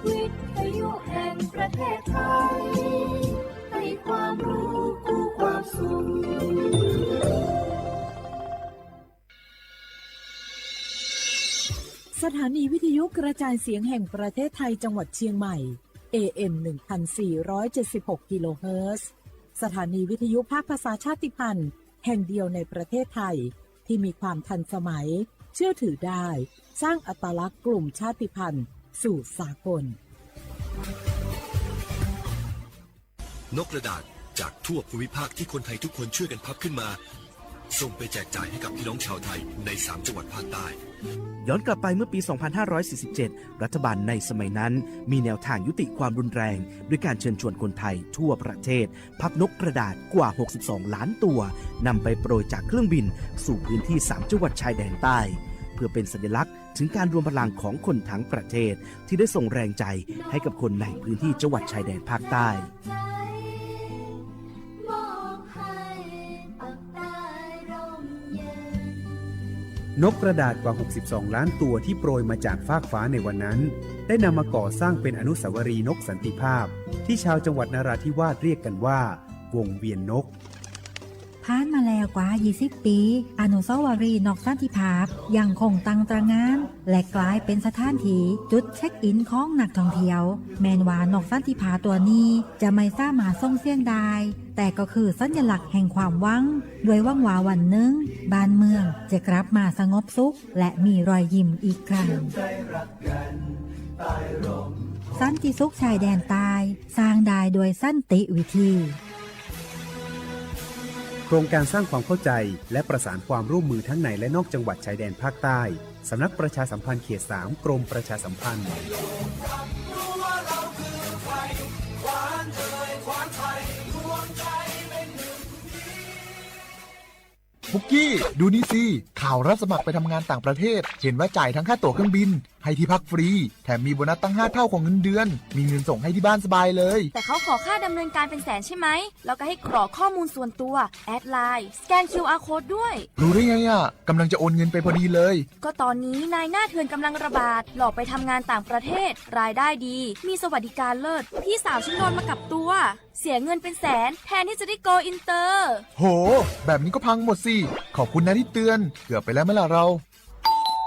วิทยุแห่งประเทศไทยให้ความรู้คู่ความสุข สถานีวิทยุกระจายเสียงแห่งประเทศไทยจังหวัดเชียงใหม่ เอ เอ็ม หนึ่งพันสี่ร้อยเจ็ดสิบหก กิโลเฮิรตซ์ สถานีวิทยุภาคภาษาชาติพันธุ์แห่งเดียวในประเทศไทย ที่มีความทันสมัย เชื่อถือได้ สร้างอัตลักษณ์กลุ่มชาติพันธุ์สู่สากล นกกระดาษจากทั่วภูมิภาคที่คนไทยทุกคนช่วยกันพับขึ้นมา ส่งไปแจกจ่ายให้กับพี่น้องชาวไทยในสามจังหวัดภาคใต้ ย้อนกลับไปเมื่อปี สองพันห้าร้อยสี่สิบเจ็ด รัฐบาลในสมัยนั้นมีแนวทางยุติความรุนแรง ด้วยการเชิญชวนคนไทยทั่วประเทศ พับนกกระดาษกว่า หกสิบสอง ล้านตัวนำไปโปรยจากเครื่องบินสู่พื้นที่สามจังหวัดชายแดนใต้ เพื่อเป็นสัญลักษณ์ถึงการรวมพลังของคนทั้งประเทศ ที่ได้ส่งแรงใจให้กับคนในพื้นที่จังหวัดชายแดนภาคใต้ นกกระดาษกว่า หกสิบสอง ล้านตัวที่โปรยมาจากฟากฟ้าในวันนั้น ได้นำมาก่อสร้างเป็นอนุสาวรีย์นกสันติภาพ ที่ชาวจังหวัดนราธิวาสเรียกกันว่า วงเวียนนก ผ่านมาแล้วกว่า ยี่สิบ ปี อนุสาวรีย์นกสันติภาพยังคงตั้งตระหง่าน และกลายเป็นสถานที่จุดเช็คอินของนักท่องเที่ยว แม้นว่านกสันติภาพตัวนี้จะไม่สามารถส่งเสียงได้ แต่ก็คือสัญลักษณ์แห่งความหวัง ด้วยหวังว่าวันหนึ่งบ้านเมืองจะกลับมาสงบสุข และมีรอยยิ้มอีกครั้ง สันติสุขชายแดนใต้ สร้างได้ด้วยสันติวิธี โครงการสร้างความเข้าใจ และประสานความร่วมมือทั้งในและนอกจังหวัดชายแดนภาคใต้ สำนักประชาสัมพันธ์เขต สาม กรมประชาสัมพันธ์ ปุกกี้ ดูนี่สิ ข่าวรับสมัครไปทำงานต่างประเทศ เห็นว่าจ่ายทั้งค่าตั๋วเครื่องบิน ให้ที่พักฟรี แถมมีโบนัสตั้งห้าเท่าของเงินเดือน มีเงินส่งให้ที่บ้านสบายเลย แต่เขาขอค่าดำเนินการเป็นแสนใช่ไหม แล้วก็ให้กรอกข้อมูลส่วนตัว แอดไลน์ สแกน คิวอาร์ โค้ดด้วย รู้ได้ไงอะ กำลังจะโอนเงินไปพอดีเลย ก็ตอนนี้นายหน้าเถื่อนกำลังระบาด หลอกไปทำงานต่างประเทศ รายได้ดี มีสวัสดิการเลิศ พี่สาวฉันโดนมากับตัว เสียเงินเป็นแสน แทนที่จะได้โกลอินเตอร์ โห แบบนี้ก็พังหมดสิ ขอบคุณนะที่เตือน เกือบไปแล้วไหมล่ะเรา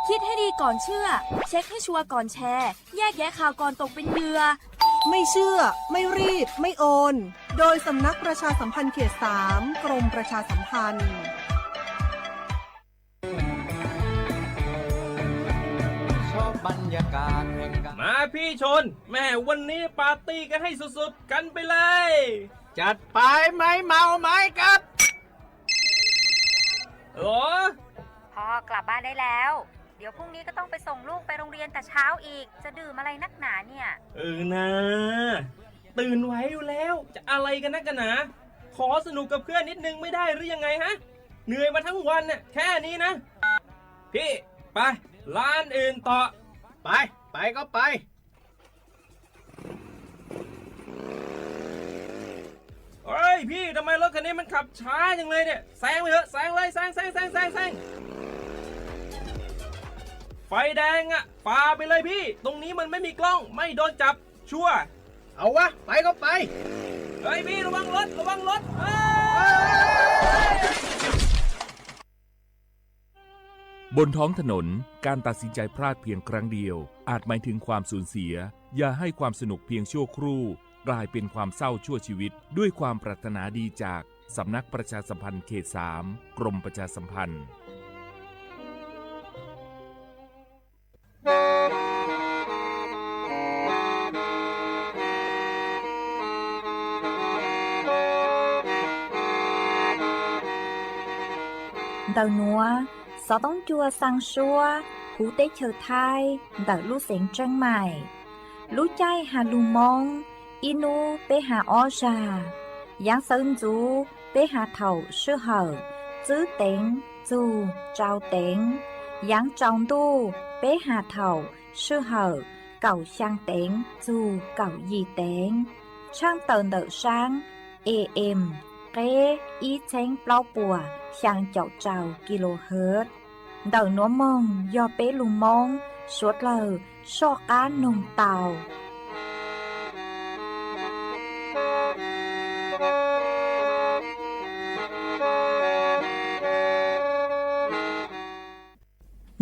คิดให้ดีก่อนเชื่อ เช็คให้ชัวร์ก่อนแชร์ แยกแยะข่าวก่อนตกเป็นเหยื่อ ไม่เชื่อ ไม่รีบ ไม่โอน โดยสำนักประชาสัมพันธ์เขต สาม กรมประชาสัมพันธ์ มาพี่ชน แม่วันนี้ปาร์ตี้กันให้สุดๆ กันไปเลย จัดไป ไม้เมาไม้กัด หรอ พ่อกลับบ้านได้แล้ว เดี๋ยวพรุ่งนี้ก็ต้องไปส่งลูกไปโรงเรียนแต่เช้าอีก จะดื่มอะไรนักหนาเนี่ย เออนะ ตื่นไหวอยู่แล้ว จะอะไรกันนักกันหนา ขอสนุกกับเพื่อนนิดนึงไม่ได้หรือยังไงฮะ เหนื่อยมาทั้งวันน่ะ แค่นี้นะ พี่ ไป ร้านอื่นต่อ ไป ไปก็ไป เฮ้ยพี่ ทำไมรถคันนี้มันขับช้าจังเลยเนี่ย แซงไปเถอะ แซงเลย แซง แซง แซง แซง แซง ไฟแดงอะ ฝ่าไปเลยพี่ ตรงนี้มันไม่มีกล้อง ไม่โดนจับ ชัวร์ เอาวะ ไปก็ไป เฮ้ยพี่ ระวังรถ ระวังรถ เฮ้ย บนท้องถนน การตัดสินใจพลาดเพียงครั้งเดียว อาจหมายถึงความสูญเสีย อย่าให้ความสนุกเพียงชั่วครู่ กลายเป็นความเศร้าชั่วชีวิต ด้วยความปรารถนาดีจาก สำนักประชาสัมพันธ์เขต สาม กรมประชาสัมพันธ์ Ntawm nuav, xov tooj cua xaa suab huv teb chaws Thaib ntawm lub xeev Tsheeb Maim. Lub caij has lug Moob, ib nub peb has ob zag. Yaav xawv ntxuv peb has thaum sij hawm tswb teev txug tsau teev. Yaav tsaus ntuj peb has thaum sij hawm kaum xyaa teev txug kaum yim teev. Tshaaj tawm ntawm saab A M qeb ib txheeb plaub puas xyaa caum rau kilohertz. Ntawm nuav moog yog peb lug Moob suav dlawg soj qaab noog tau.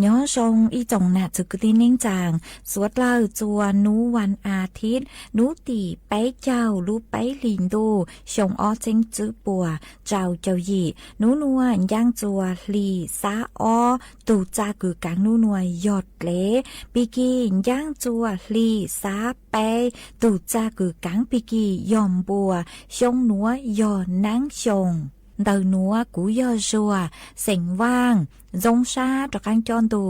Nyob zoo ib tsoom nam txwv kwv tij neej tsaa, suav dlawg txua nub vas as thiv, nub tim peb caug lub peb hlis ntuj xyoo ob txheeb tsib puas rau caum yim. Nub nuav ncaaj txua hli xab ob, tug txaj kws kaav nub nuav yog dlev. Pig kig ncaaj txua hli xab peb, tug txaj kws kaav pig kig yog npua, xyoo nuav yog naab xyoo. Ntawm nuav kuv yog Zuag, xeem Vaaj, zoo sab rov qaab coj ntu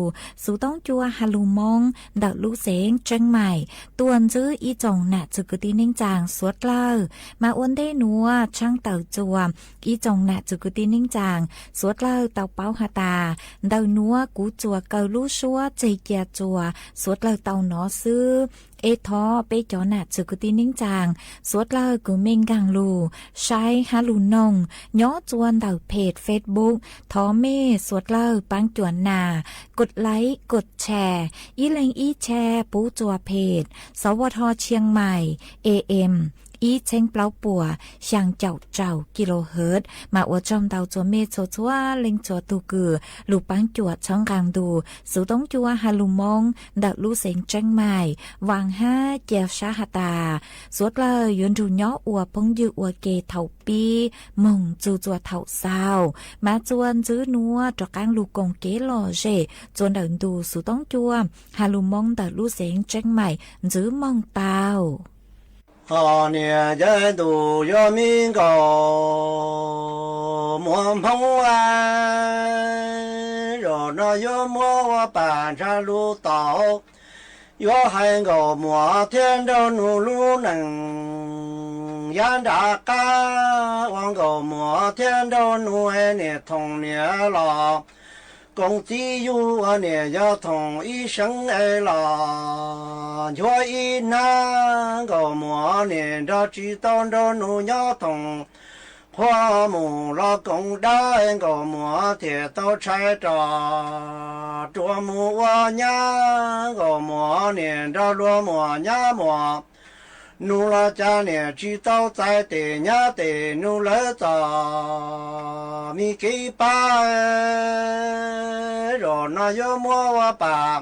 xuv toob cua ha lug Moob ntawm lub xeev Tseeb Maim tuaj ntsib ib tsoom nam txwv kwv tij neej tsaa suav dlawg. Mas ua ntej nuav tshaab tawm txua ib tsoom nam txwv kwv tij neej tsaa suav dlawg tau paub has tas, ntawm nuav kuv txuas kaw lub suab tseg ca txua suav dlawg tau nov xwb. Es thov peb cov nam txwv kwv tij neej tsaa suav dlawg kws mej nkaag lug saib hab lug noog nyob txua ntawm phem Facebook, thov mej suav dlawg paab cuam nas, kod laib kod tshare, ib leeg ib tshare pub txua phem, sawv ua tho Tshiab Maim, A M ib txheeb plaub puas xyaa caum rau kilohertz. Mas ua tsaug ntau txua mej txhua txhua leej txhua tug kws lug paab cuam txhawb nqaa ntu xuv toob cua ha lug Moob ntawm lub xeev Tseeb Maim. Vaam hab ca sab has tas, suav dlawg yuav nrug nyob ua phooj ywg ua ke thaum pib moog txug txua thaum xaus. Mas txua ntsib nuav rov qaab lug koom kev lom zem txua ntawm ntu xuv toob cua ha lug Moob ntawm lub xeev Tseeb Maim ntsib moog tau. Hos niam yawg ntuj yuav me nkaus muam Hmoob, zaum no yuav muab ua pam ntsha lug tau. Yuav hais nkaus muam thiab nraug nus lub neej yav nram qab, ua nkaus muam thiab nraug nus niam thoom niam los, koom txiv yug ua niam yog thoom ib seev es los nchuav ib hnab. Nkaus muam niam nrog tsis tau nraug nus nyob thoom qhua mus los koom dab, nkaus muam thiaj tau tshais rov rua mus ua nyab. Nkaus muam niam nrog luag muam nyab muam nus los cas niam tsis tau txais tes nyab tes nus lawv txoj me kev pab. Zaum no yuav muab ua pam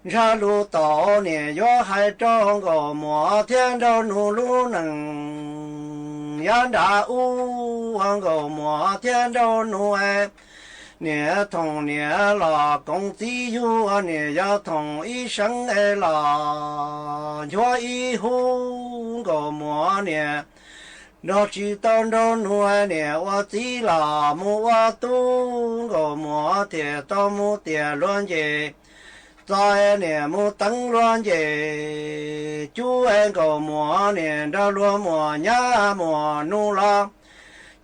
ntsha lug tau, niam yuav hais rau nkaus muam thiab nraug nus lub neej yav nram ub, ua nkaus muam thiab nraug nus niam thoom niam los, koom txiv yug ua niam yog thoom ib seev es los nchuav ib hub. Nkaus muam niam nrog tsis tau nraug nus niam ua txiv los mus ua tub, nkaus muam thiaj tau mus tiam luag ncej txog, niam mus teev luag ncej cub. Nkaus muam niam nrog luag muam nyab muam nus los,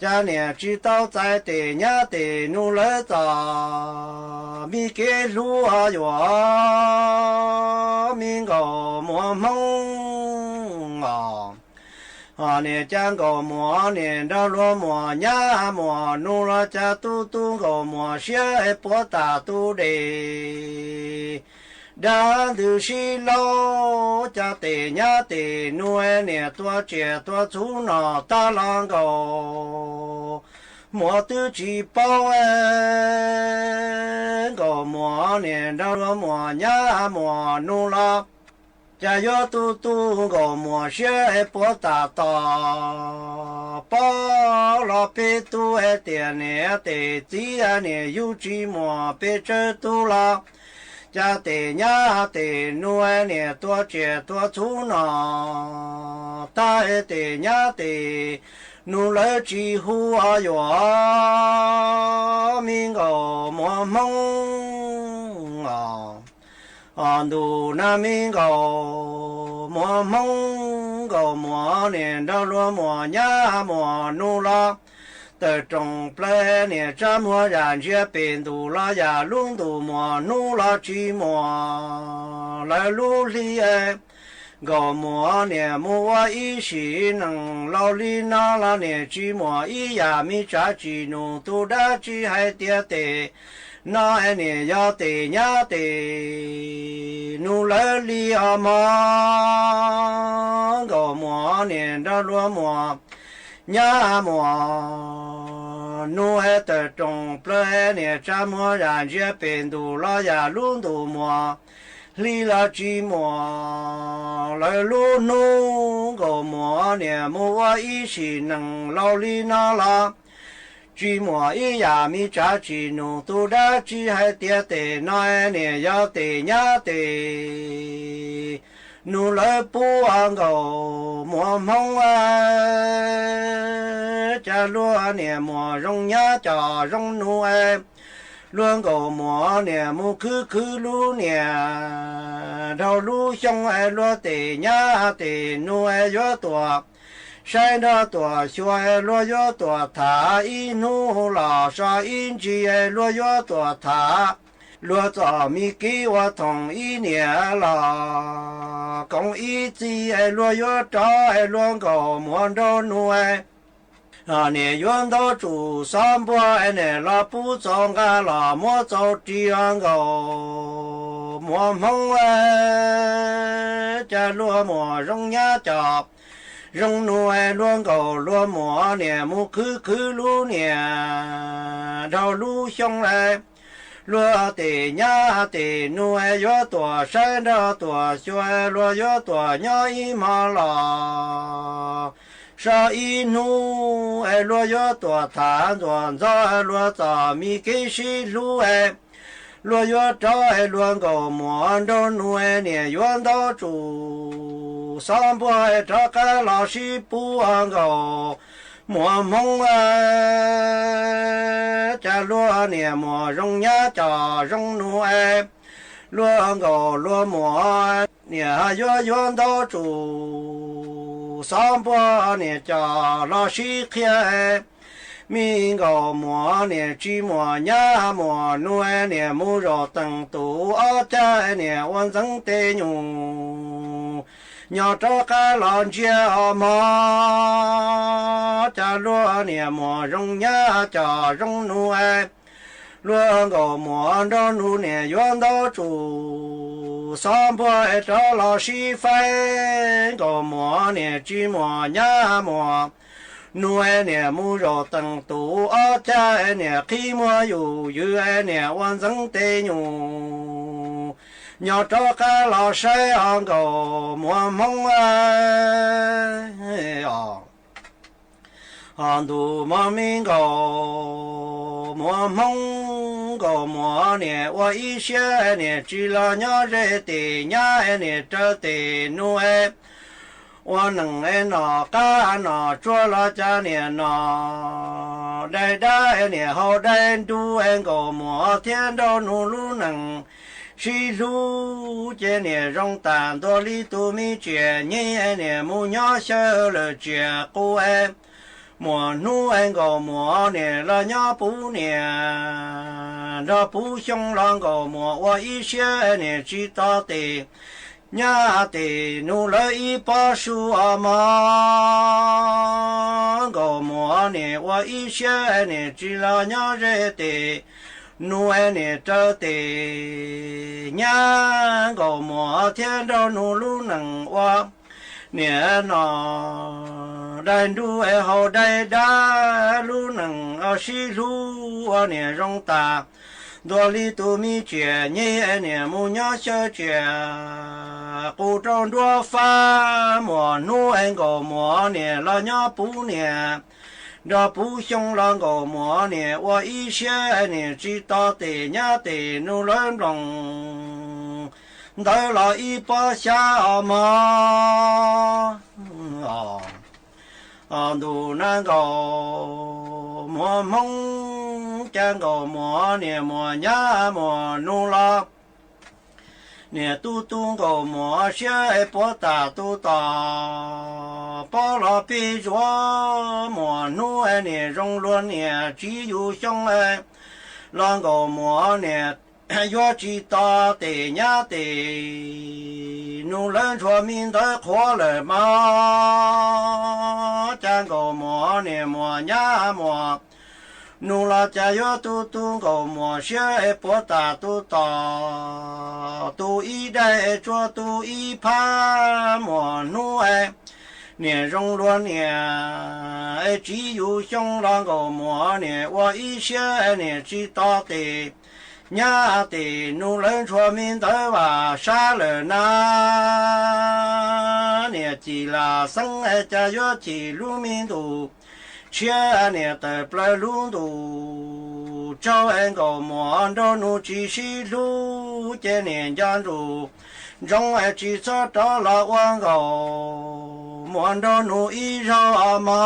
cas niam tsis tau txais tes nyab tes nus lawv txoj me kev hlub yuav me nkaus muam Hmoob os. Hos niam cas nkaus muam niam nrog luag muam nyab muam nus los cas tu tu nkaus muam siab es puav tas tu dej dab ntws sib laub, cas tes nyab tes nus niam tua tsiaj tua txhuv no tag los nkaus muam twb tsis paub. Nkaus muam niam nrog luag muam nyab muam nus los, cas yuav tu tu nkaus muam siab es puav tas tos. Paub los peb tub es tiam niam tes txiv niam yug tsis muam peb tsawg tug los, cas tes nyab tes nus niam tua tsiaj tua txhuv no tag, tes nyab tes nus lawv tsis hu yuav me nkaus muam Hmoob os. Os ntuj na me nkaus muam Hmoob, nkaus muam niam nrog luag muam nyab muam nus los, tawm rooj plaws niam tsab muag yam ntsia pem ntuj los yam lub ntuj muam hnub los tsis muam lawv lub hli. Nkaus muam niam mus ua ib sim neej laus li no los niam tsis muam ib yam me tsav tsis num tus dab tsi hais tias tes no niam yog tes nyab tes nus lawv li os mog. Nkaus muam niam nrog luag muam nyab muam nus es tawm roos plaws es niam tsa muag yam ntsia pem ntus los yam lub ntus muag, hli los tsis muaj lawv lub hnub. Nkaus muag niam mus ua ib sim neej laus li no los tsis muaj ib yam me tsav tsis num. Tus dab tsi hais tias tes no niam yog tes nyab tes nus lawv pub nkaus muag hmoob. Cas luag niam muag zoo nyab cov zoo nus es luag nkaus muag niam mus khwv khwv lub niam dhau lub xyoo es luag tes nyab tes nus es yuav tuam saib nrog tuam xyuas es luag yuav tuam tham ib hnub los so ib ntsis es luag yuav tuam tham. Luag txom me kev ua thoom ib niam los koom ib txij es luag yuav rov es luag nkaus muag nraug nus es niam yuav ntaub tsum xob npuag es niam los pub txaus nqa los muab txaus ris nkaus muag hmoob. Cas luag muag zoo nyab cov zoo nus es luag nkaus luag muag niam mus khwv khwv lub niam dhau lub xyoo es luag tes nyab tes nus es yuav tuam saib nrog tuam xyuas es luag yuav tuam nyob ib hmo los so ib hnub es luag yuav tuam tham ntxuam ntxov es luag txom me kev sib hlub es luag yuav rov es luag nkaus muag nraug nus es niam yuav ntaub tsum xob npuag es rov qab los sib pub nkaus muag hmoob. Cas luag niam muag zoo nyab cov zoo nus es luag nkaus luag muag niam yuav yuav ntaub tsum xob npuag niam cov los sib qhia es me nkaus muag niam tsis muaj nyab muaj nus es niam mus zaum teem tus ob cag es niam ua ntxeev tes nyuj nyob rov qab los ntsia os mog. Cas luag niam muag zoo nyab cov zoo nus es luag nkaus muag nraug nus niam yuav ntaub tsum xob npuag es rov los sib faib nkaus muag niam tsis muaj nyab muaj nus es niam mus zaum teem tus ob cag es niam qhib muag yus ywg es niam ua ntxeev tes nyuj nyob rov qab los saib os nkaus muag hmoob. Ho ntus mog me nkaus muag hmoob nkaus muag niam ua ib siab niam tsis los nyob ze tes nyab niam raws tes nus es ua neej es nom qab nom tsuag los cas niam nom dai dab niam haus dai nrug es nkaus muag thiab nraug nus lub neej sib hlub ces niam zoo tas ntua li tus me tsiaj nyeg niam mus nyob xyaw lawm tsiaj qus es muaj hnub es nkaus muag niam los nyob puv niam nrog puv xyoo los nkaus muag ua ib siab niam tsis tos tes nyab tes nus lawv ib pob su os mog. Nkaus muag niam ua ib siab niam tsis los nyob ze tes nus es niam raws tes nyab nkaus muag thiab nraug nus lub neej ua niam nom dai nrug es haus dai dab lub neej sib hlub ua niam zoo tas ntua li tus me tsiaj nyeg niam mus nyob xyaw tsiaj qus rau nruab fab muaj hnub es nkaus muag niam los nyob puv niam nrog puv xyoo los nkaus muag niam ua ib siab niam tsis tos tes nyab tes nus lawv nploos ntawd los ib pob xyab os mog. Ntus na nkaus muag hmoob cas nkaus muag niam muag nyab muag nus los niam tu tu nkaus muag siab es puav tam tu tom pob los pig zuav muaj hnub es niam zoo luag niam tsiv yus xyoo es los nkaus muag niam yuav tsis tos tes nyab tes nus lawv ntshua me ntawv qhuav lawm mog. Cas nkaus muag niam muag nyab muag nus los cas yuav tu tu nkaus muag siab es puav tam tu tom tu ib daim es tsuag tu ib phab muaj hnub es Niam zoo luag niam, tsis yus xyoo los nkaus muam niam ua ib siab niam tsis to tes. Nyab tes nus lawv ntshua me ntawv vam sab lawm na. Niam cim lam xeeb cas yuav cim lub me ntus tshiab niam tawm plaws lub ntus tsaug nkaus muam nraug nus tsis sib hlub ces niam nco ntsus ntsoov tsis txhob rov los ua nkaus muam nraug nus ib zaug mog.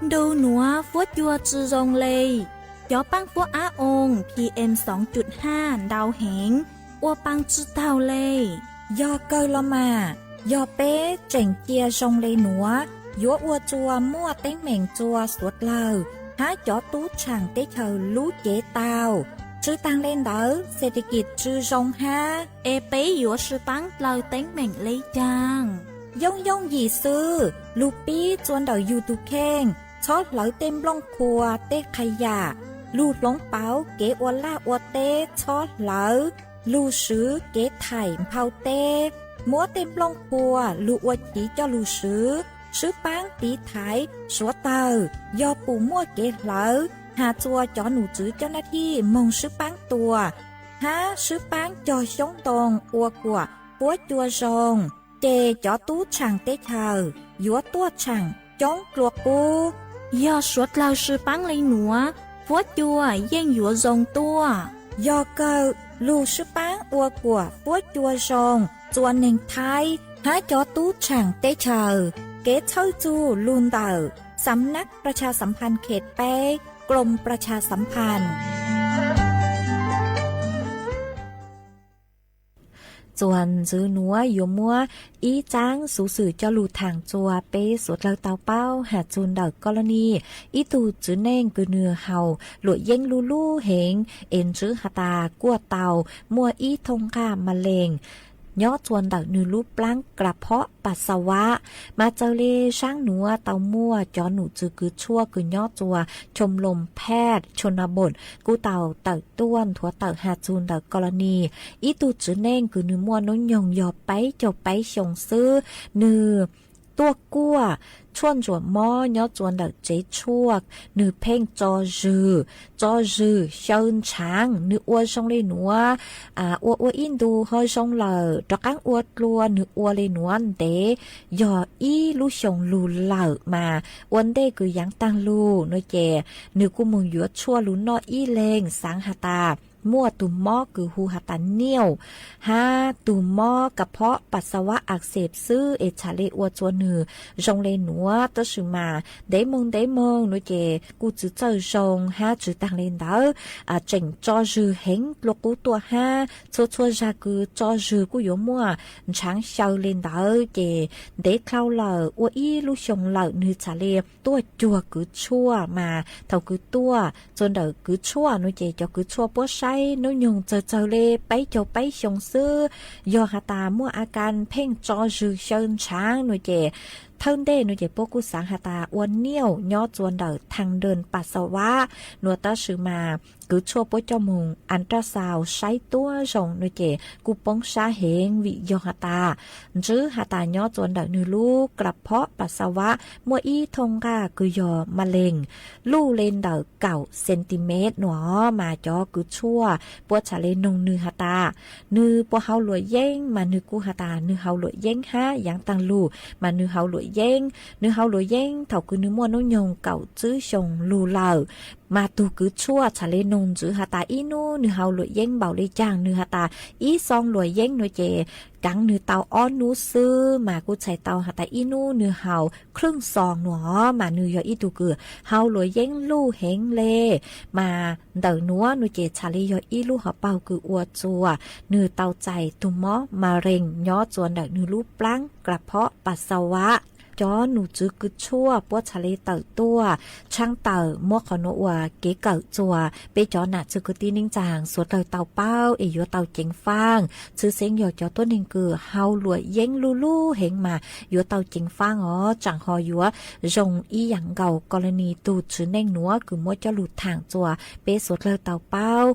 Nraug nuav fuab cua tsi zoo le, cov paab fuab ab oo PM xoo cuj haj ntau heev, ua paa tsi taug le. Yog kawg los mas, yog peb tseem cia zoo le nuav, yuav ua tsua muaj teeb meem tsua suav dlawg hab cov tub tshaam teb chaws lub cev tau. Tsi taag le ntawd, xes tes kis tsi zoo hab, es peb yuav sib paab dlaws teeb meem le caag? Yooj yooj yim xwb, lug pib tsua ntawm yug tug kheej, txhob hlawv tej nplooj qhua tej qha yam, lug hloov pauv kev ua laj ua teb txhob hlawv, lug swv kev thaim nphau teb, muab tej nplooj qhua lug ua chiv coj lug swv, sib paab tiv thaiv suav dlawg. Yog pum muaj kev hlawv, has tsua cov num tswv coj nab thij moog sib paab tua, hab sib paab cog xyoob ntoo ua kuam fuab cua zoo, ces cov tub tshaam teb chaws yuav tuaj tshaam coob dlua qub. Yog suav dlawg sib paab le nuav, fuab cua yeej yuav zoo tuaj. Yog kawg, lug sib paab ua kuam fuab cua zoo, tsua neeg Thaib hab cov tub tshaam teb chaws. Kev txhawj txug lug ntawm Samnak Prachasam Phan Khet peb, Klom Prachasam Phan. Txuas ntxiv nuav yuav muab ib tsaab xuv xwm coj lug thaam tsua peb suav dlawg tau paub has txug ntawm Koloni, ib tug txiv neej kws nwg haus luam yeeb luj luj heev es ntsib has tas kuaj tau muaj ib thooj nqaj ma lees nyob tsua ntawm nwg lub plaab kla phob pas xav vam. Mas txawg le saab nuav tau muaj cov num tswv kws tshuaj kws nyob tsua Chom Loos Phaj Chonabos kuj tau tawm tuaj nthuav tawm has txug ntawm Koloni, ib tug txiv neej kws nwg muaj nub nyoog yog peb caug peb xyoo xwb. Nwg tuaj kuaj tshuaj ntsuam mob nyob tsua ntawm tsev tshuaj, nwg pheej tso zwg, tso zwg xyaw ntshaav, nwg ua zoo le nuav, ua ua ib ntus ho zoo lawm, rov qaab ua dlua, nwg ua le nuav ntev yog ib lub xyoos lug lawm mas ua ntej kws yaav taag lug nuav ces nwg kuj moog yuav tshuaj lug noj ib leeg, xaav has tas muaj tug mob kws hu has tas niauj hab tug mob kla phob pas xav vam ak xev xwb es txhad le ua tsua nwg zoo le nuav. Tab sis mas ntev moog ntev moog nuav ces kuj tsi txawj zoo hab tsi taag le ntawd, tseem tso zwg heev dlua qub tuaj hab txhua txhua zag kws tso zwg kuj yuav muaj ntshaav xyaw le ntawd ces ntev dlhau lawm ua ib lub xyoos lawm nwg txhad le tuaj cuag kws tshuaj mas thaum kws tuaj tsua ntawm kws tshuaj nuav ces cov kws tshuaj puab saib nub nyoog txawg txawg le peb caug peb xyoo xwb, yog has tas muaj a kas pheej tso zwg xyaw ntshaav nuav ces thawj ntej nuav ces puab kuj xaav has tas ua niauj nyob tsua ntawm thaaj dej pas xav vam nuav tab sis mas kws tshuaj puab coj moog as raj xaus saib tuab zoo nuav ces kuj poob sab heev vim yog has tas ntsib has tas nyob tsua ntawm nwg lub kla phob pas xav vam muaj ib thooj nqaj kws yog ma lees luj le ntawm kaum centimeter nuav mas cov kws tshuaj puab txhad le noog nwg has tas nwg puas haus luam yeeb mas nwg kuj has tas nwg haus luam yeeb hab yaav taag lug mas nwg haus luam yeeb. Nwg haus luam yeeb thaum kws nwg muaj nub nyoog kaum tsib xyoo lug lawm mas tug kws tshuaj txhad le noog ntsib has tas ib nub nwg haus luam yeeb npaum le caag, nwg has tas ib xoo luam yeeb nuav ces kaav nwg tau ob nub xwb mas kuj txhais tau has tas ib nub nwg haus khlwj xoo nuav mas nwg yog ib tug kws haus luam yeeb luj heev le. Mas ntawm nuav nuav ces txhad le yog ib lub hauv paug kws ua tsua nwg tau txais tug mob ma lees nyob tsua ntawm nwg lub plaab kla phob pas xav vam. Cov num tswv kws tshuaj puab txhad le tawm tuaj tshaaj tawm muab qhov nuav ua kev kawm tsua peb cov nam txwv kwv tij neej tsaa suav dlawg tau paub es yuav tau ceev faaj. Txhwv xeeb yog cov tuab neeg kws haus luam yeeb luj luj heev mas yuav tau ceev faaj os, tsaam ho yuav zoo ib yaam nkaus Koloni tug txiv neej nuav kws muab coj lug thaam tsua peb suav dlawg tau paub.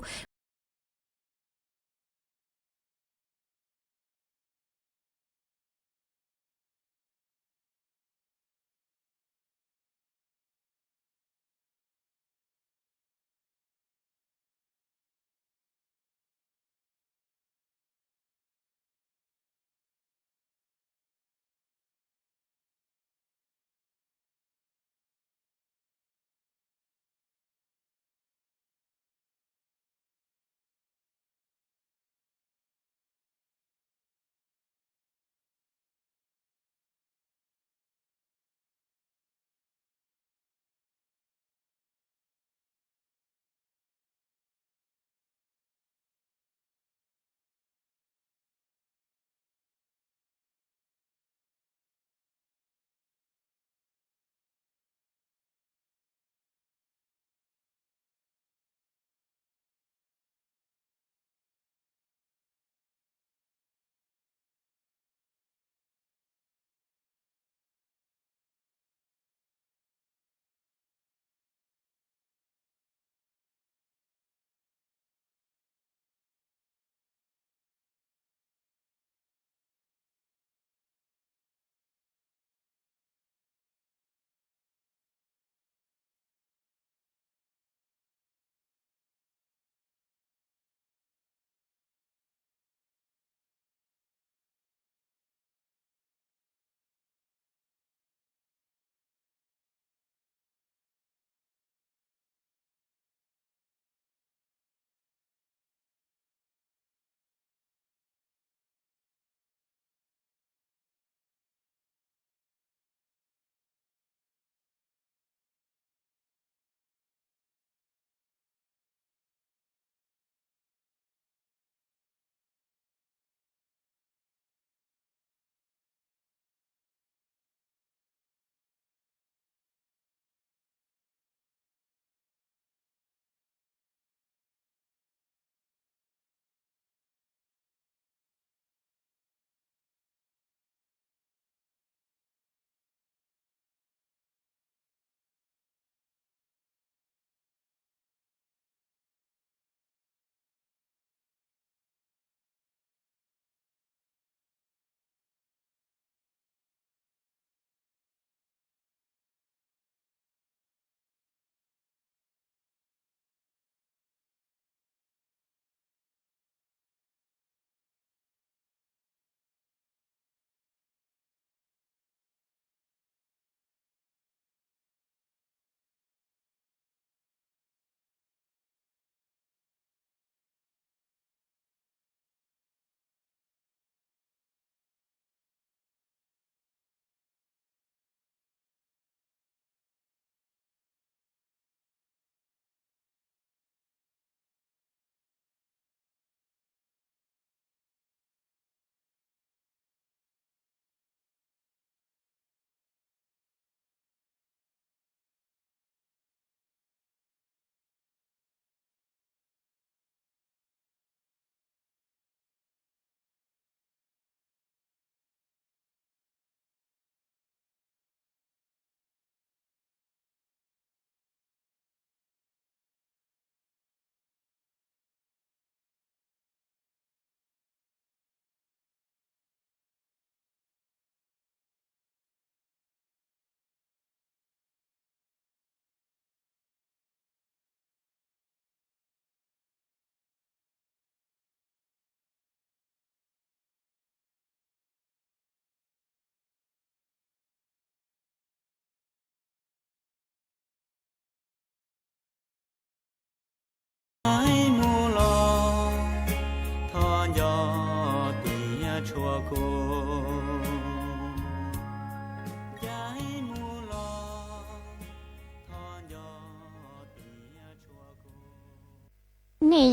Yog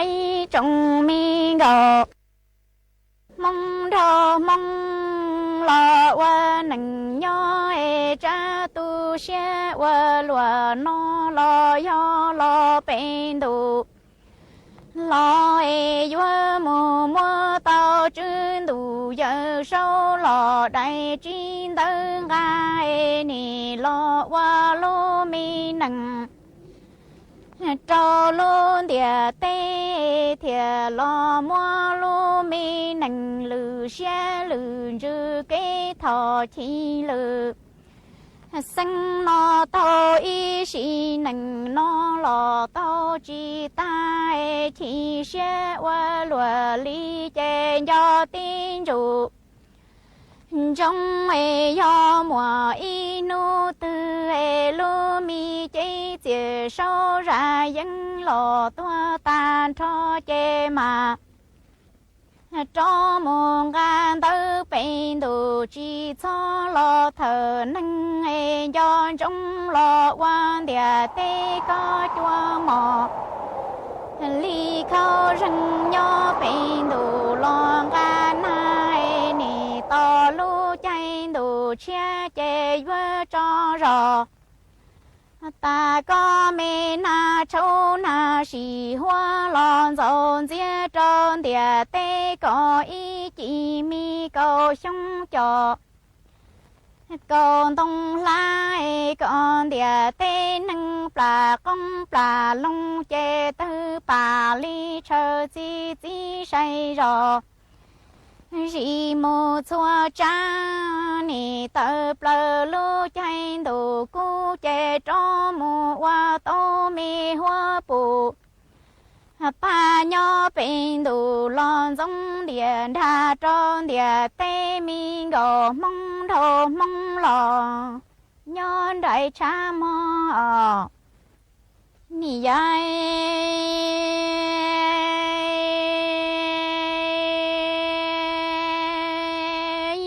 ib tsoom me nkauj Hmoob nraug Hmoob los ua neej nyob es tsab tu siab ua luam no los yog los pem ntuj los es yuav mus muab tau tswv ntuj Yawm Saub los dai tsib ntawv nqa es nim los ua lub me neej rau lub ntiaj teb thiaj los muab lub me neej lwm siab lwm ntsws kev thov chiv lwm xeeb no taug ib sim neej no los taug tsis tag es chim siab ua luam li ces nco tib ntsus ntsoov es yog muaj ib hnub twg es lub me cev txiaj saub zaj yeeb los tuag tag nrho ces mas rov mus nqa ntawv pem ntuj tsis txhob los thawm neeg es nco ntsoov los ua ntiaj teb kob cua mos li khaub zeeg nyob pem ntuj los nqa nag es nim tos lub caij ntuj tshiab ces yuav tso zog tas koj me nag tshauv nag sim huab los ntxaus ntxiab rau ntiaj teb kom ib cim me kaum xyoob cos kaus ntoo hlab es kom ntiaj teb neeg plam qoob plam loo ces tawg pam li tshaw txi txiv sai zog zis mus txhua tsav nim tawm plaws lub caij ntuj kub ces rov mus ua tau me huab pum pag nyob pem ntuj los ntxoov ntiaj nrag rau ntiaj teb me nkauj Hmoob nraug Hmoob los nyob nraim tshav mog os. Nim yog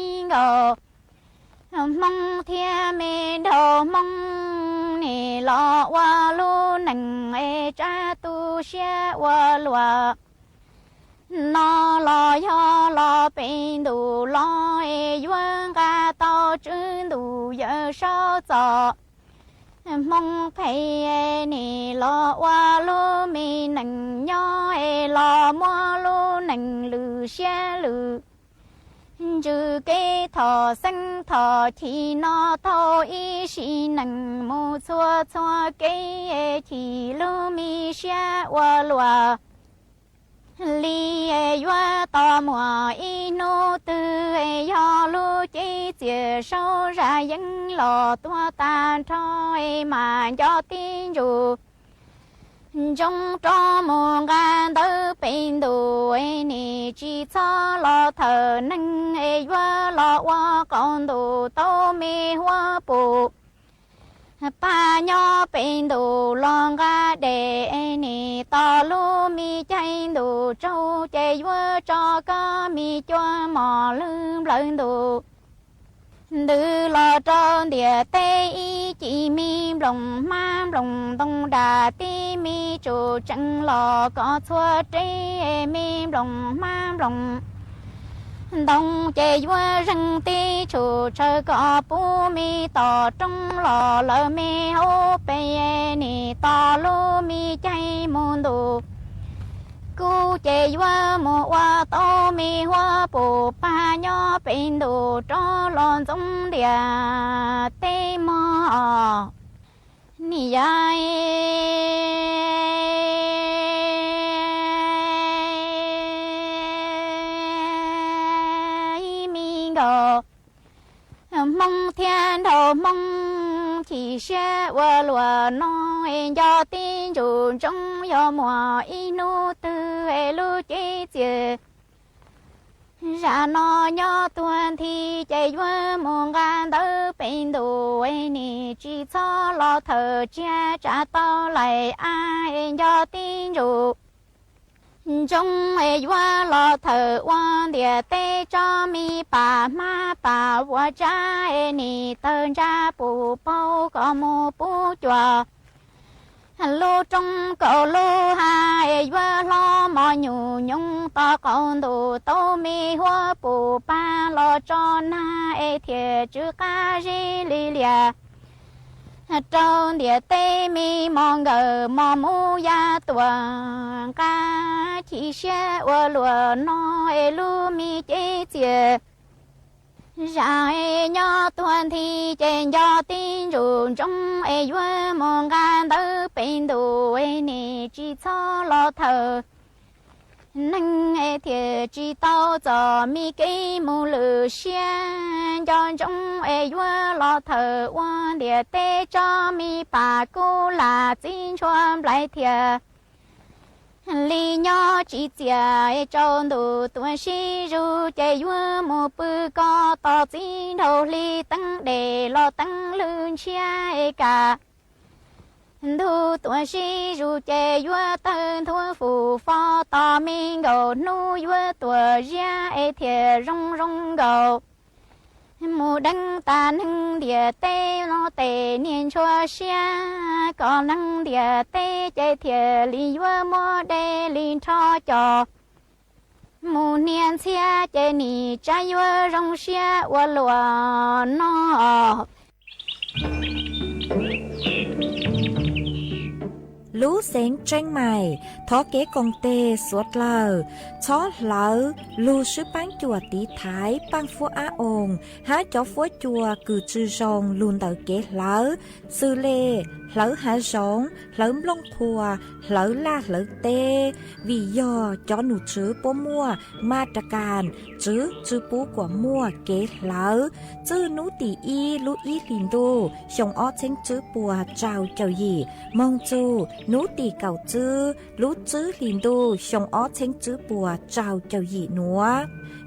ib nkauj Hmoob thiab me nraug Hmoob nim los ua lub neej es tsab tu siab ua luam no los yog los pem ntuj los es yuav nqa tau tswv ntuj Yawm Saub txoj hmoo phem nim los ua lub me neej nyob es los muab lub neej lwm siab lwm ntsws kev thov xeeb thov chim no taug ib sim neej mus txhua txhua kev chim lub me siab ua luam li yuav tos muaj ib hnub twg yog lub cev txiaj saub zaj yeeb los tuag tag nrho mas nco tib ntsus ntsoov rov mus nqa ntawv pem ntuj nim tsis txhob los thawm neeg es yuav los ua qaum ntuj tau me huab pum pag nyob pem ntuj los nqa dej nim tos lub me caij ntuj tsaus ces yuav tso koj me cua mos lwg nplawm ntuj ntws los rau ntiaj teb ib cim me nplooj hmab nplooj ntoo daj tib me tsuj tsees los kom txhua reb me nplooj hmab nplooj ntoo ces yuav zeeg tib tshum tshaw kom puv me tom roob los lawm me hauv pes nim tos lub me caij mus ntuj kub ces yuav mus ua tau me huab pum pag nyob pem ntuj rov los ntxoov ntiaj teb mog os. Nim yog ib me nkauj Hmoob thiab nraug Hmoob chim siab ua luam no es nco tib ntsus ntsoov yog muaj ib hnub twg es lub cev txiaj zaj no nyob tuag nthi ces yuav mus nqa ntawv pem ntuj es nim tsis txhob los thawm tsiaj tsam tau lais av es nco tib ntsus Ntsoov es yuav los thawm ua ntiaj teb tso, me pam hmab pam vuas tsab es nim tawg ntsab pum paug kom mus pub cuam. Lub roob kaum lub hav es yuav hlob mos nyuj nyoos, tos qaum ntuj tau me huab pum pab los tso nag es thiaj tsw qab zib li lias. Rau ntiaj teb me mos nkawm mos muub ya tuam nqa, chim siab ua luaj no es lub me cev txias. Zam es nyob tuag nthi ces nco tib ntsuj ntsoov es yuav mus nqa ntawv pem ntuj es nim tsis txhob los thawm neeg es thiaj tsis tau txom me kev mus lwm siab. Nco ntsoov es yuav los thawm ua ntiaj teb tso, me pam kub lam txiv ntshua nplaim thiaj li nyob tsis txias es tsaus ntuj tuaj sib zus ces yuav mus pw koj tos txiv nraug hli teeb dej los teeb lwg ntshiab es kam ntug tuaj sib zus ces yuav tawg nthuav fum fo tos me nkaum hnub yuav tuaj ziab es thiaj zoo zoo nkaus. Mus deev tas neeg ntiaj teb no tes niag ntshua siab, kom neeg ntiaj teb ces thiaj li yuav muab dej li nrho cos. Mus hnia ntxhiab ces nim tsab yuav zoo siab ua luaj no. Lub xeev Tseeb Maim thov kev koom tes suav dlawg txhob hlawv lug swb paab cuam tiv thaiv Paaj Fuab Ab Oos hab cov fuab cua kws tsi zoo lug ntawm kev hlawv, xws le hlawv hav zoov, hlawv nplooj qhuas, hlawv laj hlawv teb, vim yog cov num tswv puab muaj ma ra kas tswv tsi pub kuas muaj kev hlawv. Txwj nub tim ib lub ib hlis ntuj xyoo ob txheeb tswb puas rau caum yim moog txug nub tim kaum tswb lub tswb hlis ntuj xyoo ob txheeb tswb puas rau caum yim nuav.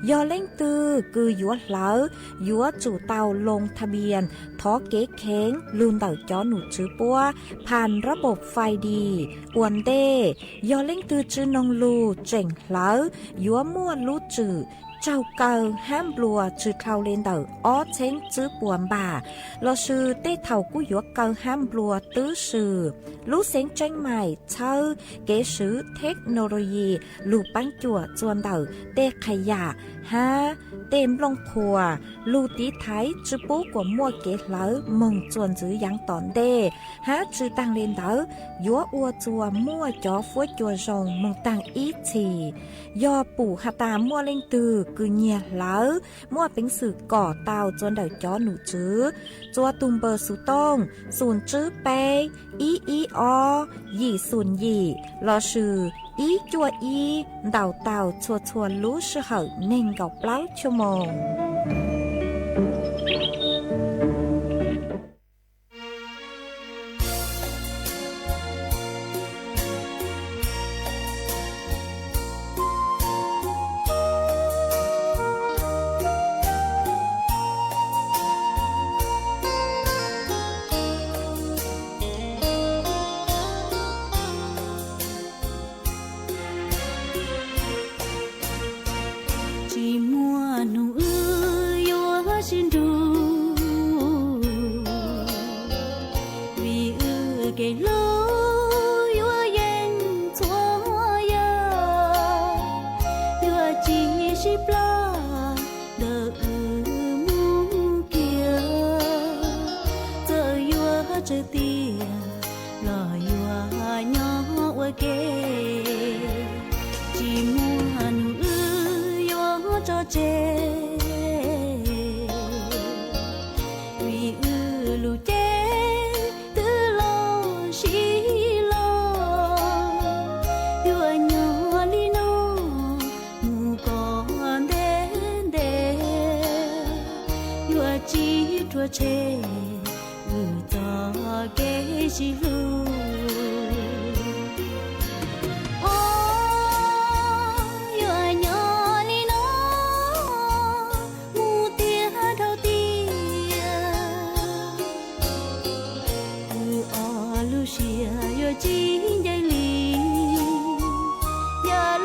Yog leej twg kws yuav hlawv, yuav tsum tau loo tha npias thov kev kheev lug ntawm cov num tswv puab phas rab npaum fais dis ua ntej. Yog leej twg tsi noog lug tseem hlawv, yuav muaj lub tswm raug kaw hab nplua tsi dhau le ntawm ob txheeb tswb puas npam, lossis tej thaum kuj yuav kaw hab nplua twb swm. Lub xeev Tseeb Maim txhawb kev swv theknoloyi lug paab cuam txuas ntawm tej qhas yam hab tej nplooj qhuas lug tiv thaiv tsi pub kuas muaj kev hlawv moog txuas ntxiv yaav tom ntej, hab tsi taag le ntawd yuav ua txuas muaj cov fuab cua zoo moog taag ib txhis. Yog pum has tas muaj leej twg kws nyiag hlawv, muaj peev xwm kom tau txuas ntawm cov num tswv, txuas tug npawb xov tooj xum tswb peb ib ib ob yim xum yim lossis ib cuaj ib ntaus tau txhua txhua lub sij hawm neeg nkaum plaub chua moos. Tsis muaj nub wb yuav sib nrug, vim wb kev hlub yuav yeej txhua yam, yuav tsis sib plab ntawm wb mus kiag. Txawm yuav tsawg tiam los yuav nyob ua ke, tsis muaj nub wb yuav tso tseg, vim wb lub cev twb los sib los, yuav nyob li no mus kom ntev ntev, yuav tsis rhuav tshem wb txoj kev sib hlub. Os, yuav nyob li no mus tiag dhau tiag, wb ob lub siab yuav tsis ncaim li, yog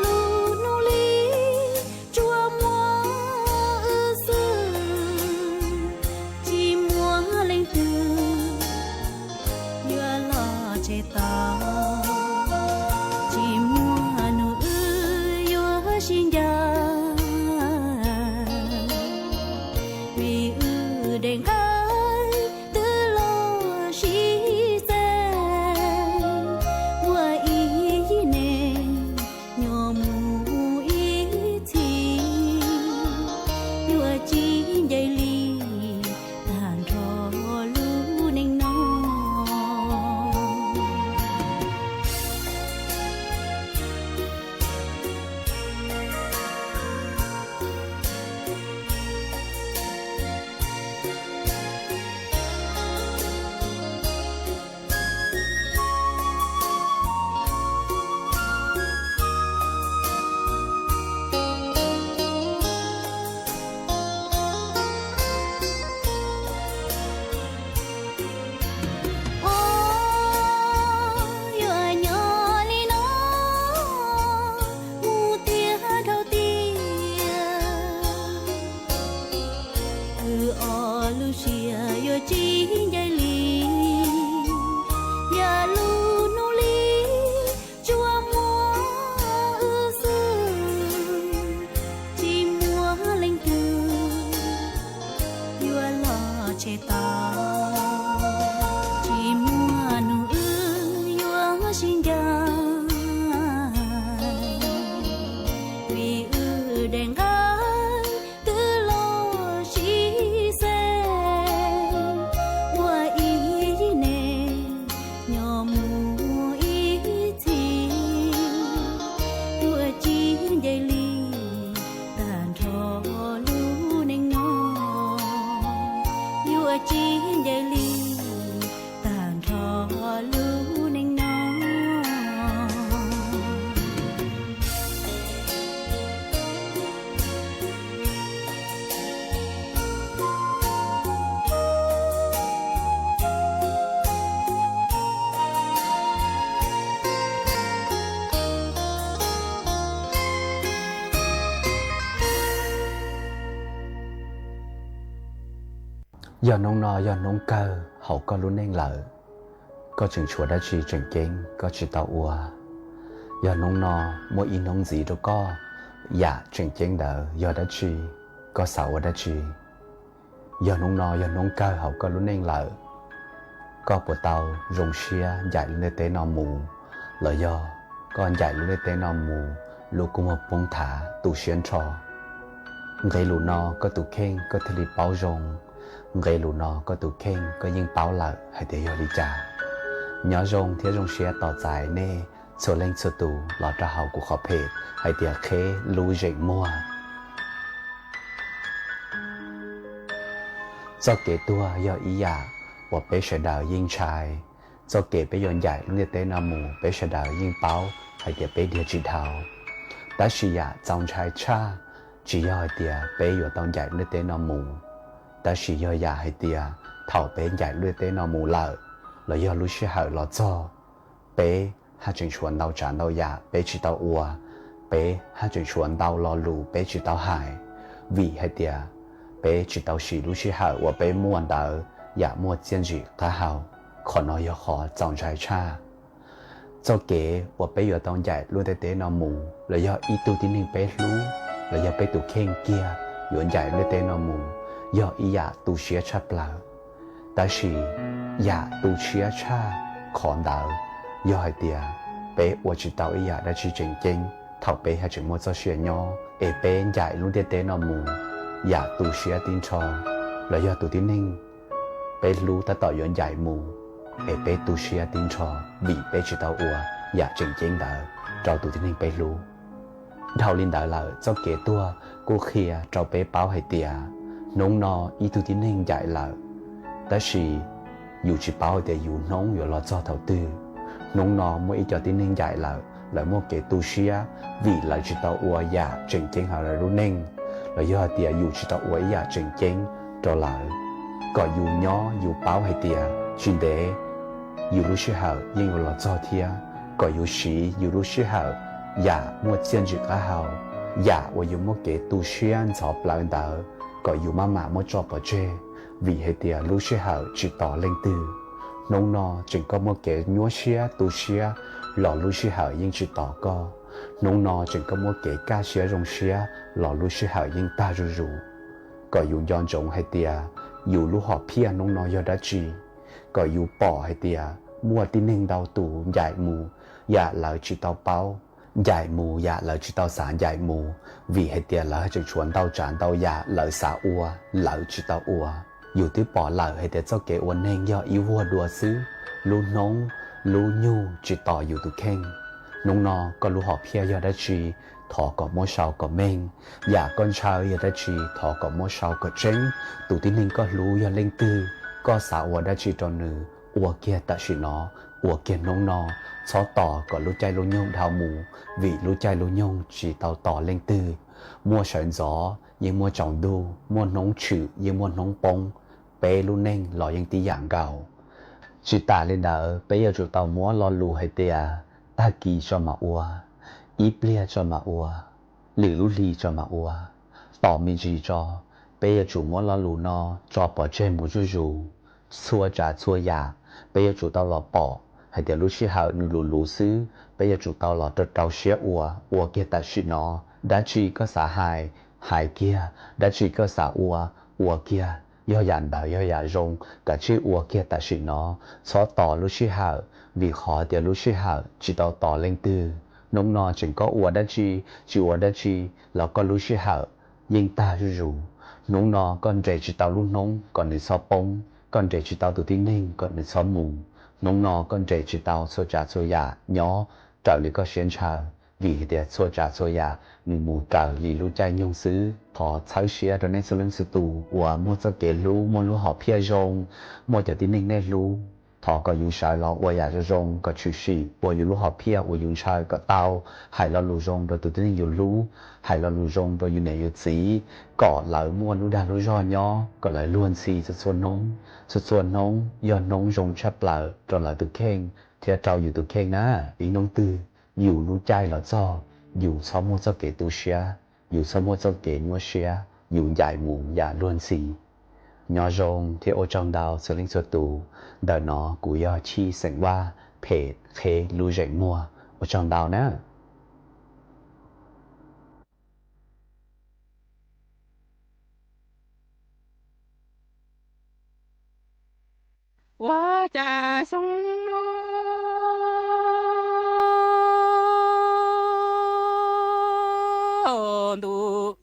Yog hnub no yog hnub kawg hauv koj lub neej lawm, koj tseem tshuav dab tsi tseem ceeb koj tsis tau ua? Yog hnub no muaj ib hnub ntxiv rau koj, yam tseem ceeb ntawd yog dab tsi? Koj xav ua dab tsi? Yog hnub no yog hnub kawg hauv koj lub neej lawm, koj puas tau zoo siab ncaim lub ntiaj teb no mus, los yog koj ncaim lub ntiaj teb no mus lub kua muag poob thav tu siab nrho? Nqe lus no koj tus kheej koj thiaj li paub zoo, nqe lus no koj tus kheej koj yeej paub lawm hais tias yog li cas. Nyob zoo thiab zoo siab tos txais nej txhua leej txhua tus los rau hauv kuv qhov phem hais tias Qheb Lub Zeem Muag. Txoj kev tuag yog ib yam uas peb sawv daws yeej ntshai. Txoj kev peb yuav ncaim lub ntiaj teb no mus peb sawv daws yeej paub hais tias peb dhia tsis dhau. Tab sis yam txaus ntshai tshaj tsis yog hais tias peb yuav tau ncaim lub ntiaj teb no mus, tab sis yog yam hais tias thaum peb ncaim lub ntiaj teb no mus lawm, los yog lub sij hawm los txog, peb haj tseem tshuav ntau tsav ntau yam peb tsis tau ua, peb haj tseem tshuav ntau lo lus peb tsis tau hais, vim hais tias peb tsis tau siv lub sij hawm uas peb muaj ntawd yam muaj txiaj ntsim qab hau. Qhov no yog qhov txaus ntshai tshaj. Txoj kev uas peb yuav tau ncaim lub ntiaj teb no mus los yog ib tug tib neeg peb hlub los yog peb tus kheej kiag yuav ncaim lub ntiaj teb no mus, yog ib yam tu siab tshaj plaws. Tab sis yam tu siab tshaj qhov ntawd yog hais tias peb ua tsis tau ib yam dab tsi tseem ceeb thaum peb haj tseem muaj txoj sia nyob es peb ncaim lub ntiaj teb no mus yam tu siab tib nrho, los yog tus tib neeg peb hlub tab tom yuav ncaim mus es peb tu siab tib nrho vim peb tsis tau ua yam tseem ceeb ntawd rau tus tib neeg peb hlub. Dhau li ntawd lawm txoj kev tuag kuj qhia rau peb paub hais tias hnub no ib tug tib neeg ncaim lawm, tab sis yus tsis paub hais tias yus hnub yuav los txog thaum twg. Hnub no muaj ib co tib neeg ncaim lawm, lawv muaj kev tu siab vim lawv tsis tau ua yam tseem ceeb hauv lawv lub neej, los yog hais tias yus tsis tau ua ib yam tseem ceeb rau lawv. Kom yus nyob yus paub hais tias tsis ntev yus lub sij hawm yeej yuav los txog thiab, kom yus siv yus lub sij hawm yam muaj txiaj ntsim qab hau, yam uas yus muaj kev tu siab ntxhov plawv ntawd kom yus maj mam muab tso pov tseg, vim hais tias lub sij hawm tsis tos leej twg. Hnub no tseem koj muaj kev nyuaj siab tu siab los lub sij hawm yeej tsis tos koj. Hnub no tseem koj muaj kev kaj siab zoo siab los lub sij hawm yeej tag zuj zus. Kom yus nco ntsoov hais tias yus lub hom phiaj hnub no yog dab tsi, kom yus pom hais tias muaj tib neeg ntau tus ncaim mus yam lawv tsis tau paub, ncaim mus yam lawv tsis tau xav ncaim mus, vim hais tias lawv tseem tshuav ntau tsav ntau yam lawv xav ua lawv tsis tau ua. Yus twb pom lawm hais tias txoj kev ua neeg yog ib vuag dua xwb, lub hnub lub nyoog tsis tos yus tus kheej. Hnub no koj lub hom phiaj yog dab tsi, thov kom muab sau kom meej. Yam koj ntshaw yog dab tsi, thov kom muab sau kom tseeb. Tus tib neeg koj hlub yog leej twg, koj xav ua dab tsi rau nws, ua kiag tam sim no, ua kiag hnub no, txhob tos kom lub caij lub nyoog dhau mus, vim lub caij lub nyoog tsis tau tos leej twg. Muaj sawv ntxov yeej muaj tsaus ntuj, muaj hnub tshwm yeej muaj hnub poob, peb lub neej los yeej tib yam nkaus. Tsis tas li ntawd peb yuav tsum tau muab lo lus hais tias tag kis tso mam ua, ib pliag tso mam ua, lwm lub hli tso mam ua, tos me ntsis tso. Peb yuav tsum muab lo lus no tso pov tseg mus zuj zus. Txhua tsav txhua yam peb yuav tsum tau los pom hais tias lub sij hawm nws luv luv xwb, peb yuav tsum tau los rau rau siab ua, ua kiag tam sim no. Dab tsi koj xav hais, hais kiag, dab tsi koj xav ua, ua kiag, yog yam ntawd yog yam zoo kav tsij ua kiag tam sim no, txhob tos lub sij hawm, vim qhov tias lub sij hawm tsis tau tos leej twg. Hnub no tseem koj ua dab tsi, tsis ua dab tsi, los koj lub sij hawm yeej tag zuj zus. Hnub no koj nres tsis tau lub hnub kom nws txhob poob, koj nres tsis tau tus tib neeg kom nws txhob mus. Hnub no koj nres tsis tau txhua tsav txhua yam nyob raws li koj siab ntshaw, vim tias txhua tsav txhua yam nws mus raws li lub caij nyoog xwb. Thov txhawb siab rau nej txhua leej txhua tus uas muaj txoj kev hlub, muaj lub hom phiaj zoo, muaj cov tib neeg nej hlub, thov kom yus sawv los ua yam zoo zoo kom tshwm sim ua yus lub hom phiaj uas yus ntshaw kom tau. Hais lo lus zoo rau tus tib neeg yus hlub, hais lo lus zoo rau yus niam yus txiv, kom lawv muaj lub dag lub zog nyob, kom lawv luag ntxhi txhua txhua hnub. Txhua txhua hnub yog hnub zoo tshaj plaws rau lawv tus kheej thiab rau yus tus kheej na. Ib hnub twg yus lub caij los txog, yus txhob muaj txoj kev tu siab, yus txhob muaj txoj kev nyuaj siab, yus ncaim mus yam luag ntxhi. Nyob zoo thiab ua tsaug ntau txhua leej txhua tus. Ntawm no kuv yog Chij xeem Vaj, phem qheb lub zeem muag. Ua tsaug ntau na. Ua cas xyoo no ntuj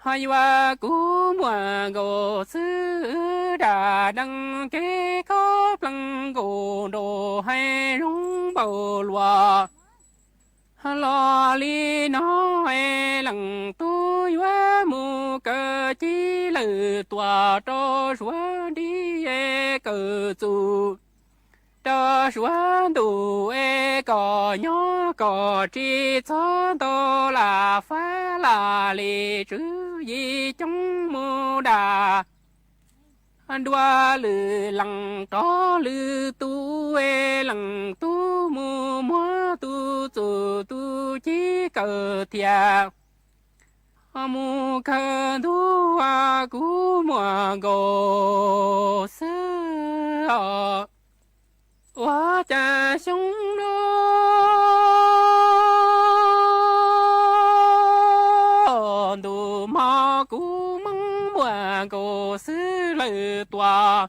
ho yuav kub muag nkaus xwb, dam dees kev khaub plees nkaus nraum hav zoov npaum luaj. Los li no es leej tub yuav mus kaw cib lawm tuaj rau suav nrig es kawm txuj rau suav ntuj es kom nyob kom tsis txhob ntau lam fab lam li tswv yim coob mus dam dua lwm leej rov lwm tus es leej tub mus muab tus txuj tus ci kawm thiab mus kawg ntuj kub muag nkaus xwb os. Ua cas xyoo no ntuj hmo kub hmoob muag nkaus xwb lawm tuaj.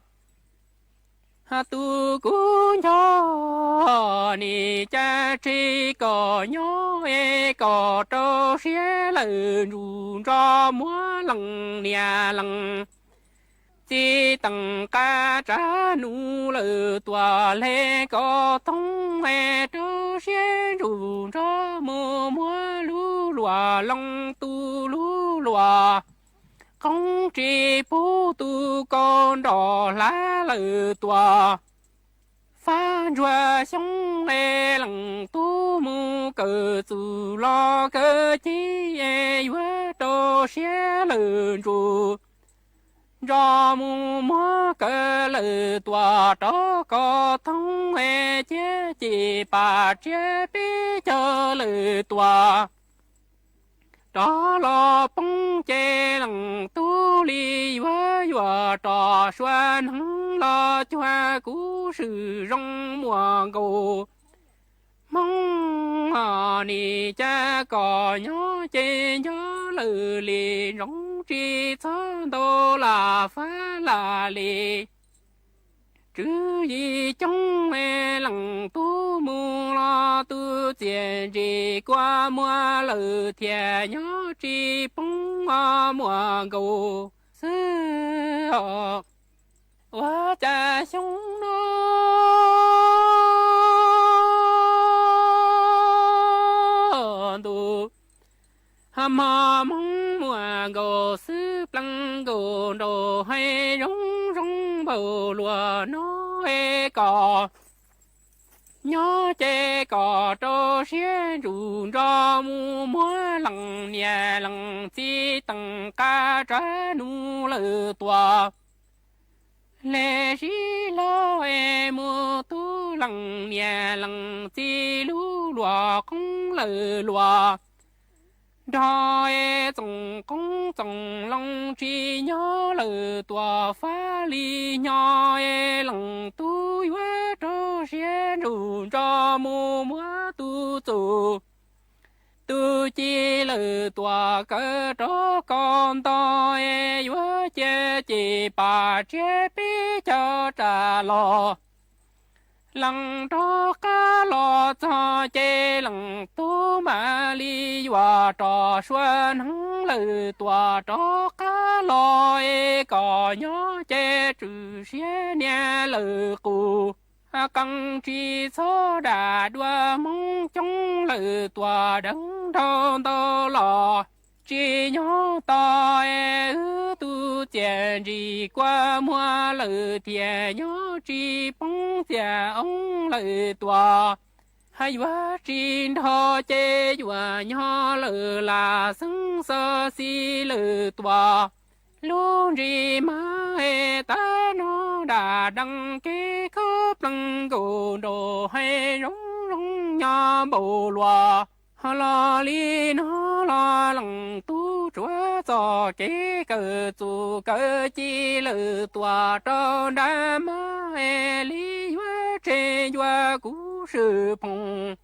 Tus kuv nco nim cas tsis kom nyob es kom rau siab lawm ntsug nrog muab leej niam leej txiv teem qab tsav nug lawm tuaj le kom thoob es rau siab ntsug nrog mus muab lub luam loo tus lub luam qoob tsis pub tus kaus nroj hlav lawm tuaj. Fab ntsuag xyoo es leej tub mus kawm txuj los kawm cib es yuav rau siab lawm ntsug nrog mus muab kaw lawm tuaj rov kom thoob es ciab cim pam tsiab peb caug lawm tuaj. Rov los poob ces leej tub li yuav yuav rov sua hneev los cuag kuv swm zoo muaj nkaus. Hmoob nim cas kom nyob ces nco lawm li ntsoov tsis txhob ntau lam fab lam li. Tswv yim coob es leej tub mus los tus txiaj ntsig kua muag lawm thiaj nyob tsis poob muaj nkaus xwb os. Ua cas xyoo no ntuj hmo hmoob muaj nkaus xwb plees nkaus nraum hav zoov zoo npaum luaj no es kom nyob ces kom rau siab ntsug nrog mus muab leej niam leej txiv teem qab tsav nug lawm tuaj. Le sib hlo es mus tu leej niam leej txiv lub luam qoob lawm luaj. Nrog es txoom qoob txoom loo tsis nyob lawm tuaj fab li nyo es leej tub yuav rau siab ntsug nrog mus muab tus txuj tus ci lawm tuaj kaw rov kom nto es yuav cia cim pam tsiab peb caug ras los. Leej rov qab los txog ces leej tub mam li yuav rov sua hneev lawm tuaj rov qab los es kom nyob ces tswm siab niam lawm qus. Qee tsis txhob dam dua hmoob coob lawm tuaj deev nrog ntau los tsis nyob tos es wb tus txiaj ntsig kua muag lawm thiaj nyob tsis poob txiaj oob lawm tuaj. Yuav tsis nrog ces yuav nyob lawm lam xeeb xo xis lawm tuaj. Lub ntsis mas es tab no dam dees kev khaub plees nkaus nraum hav zoov zoo nyob npaum luaj. Ho los li no los leej tub tsuav txoj kev kawm txuj kawm ci lawm tuaj rau nram mab es li yuav tseg yuav kuv swm phoom.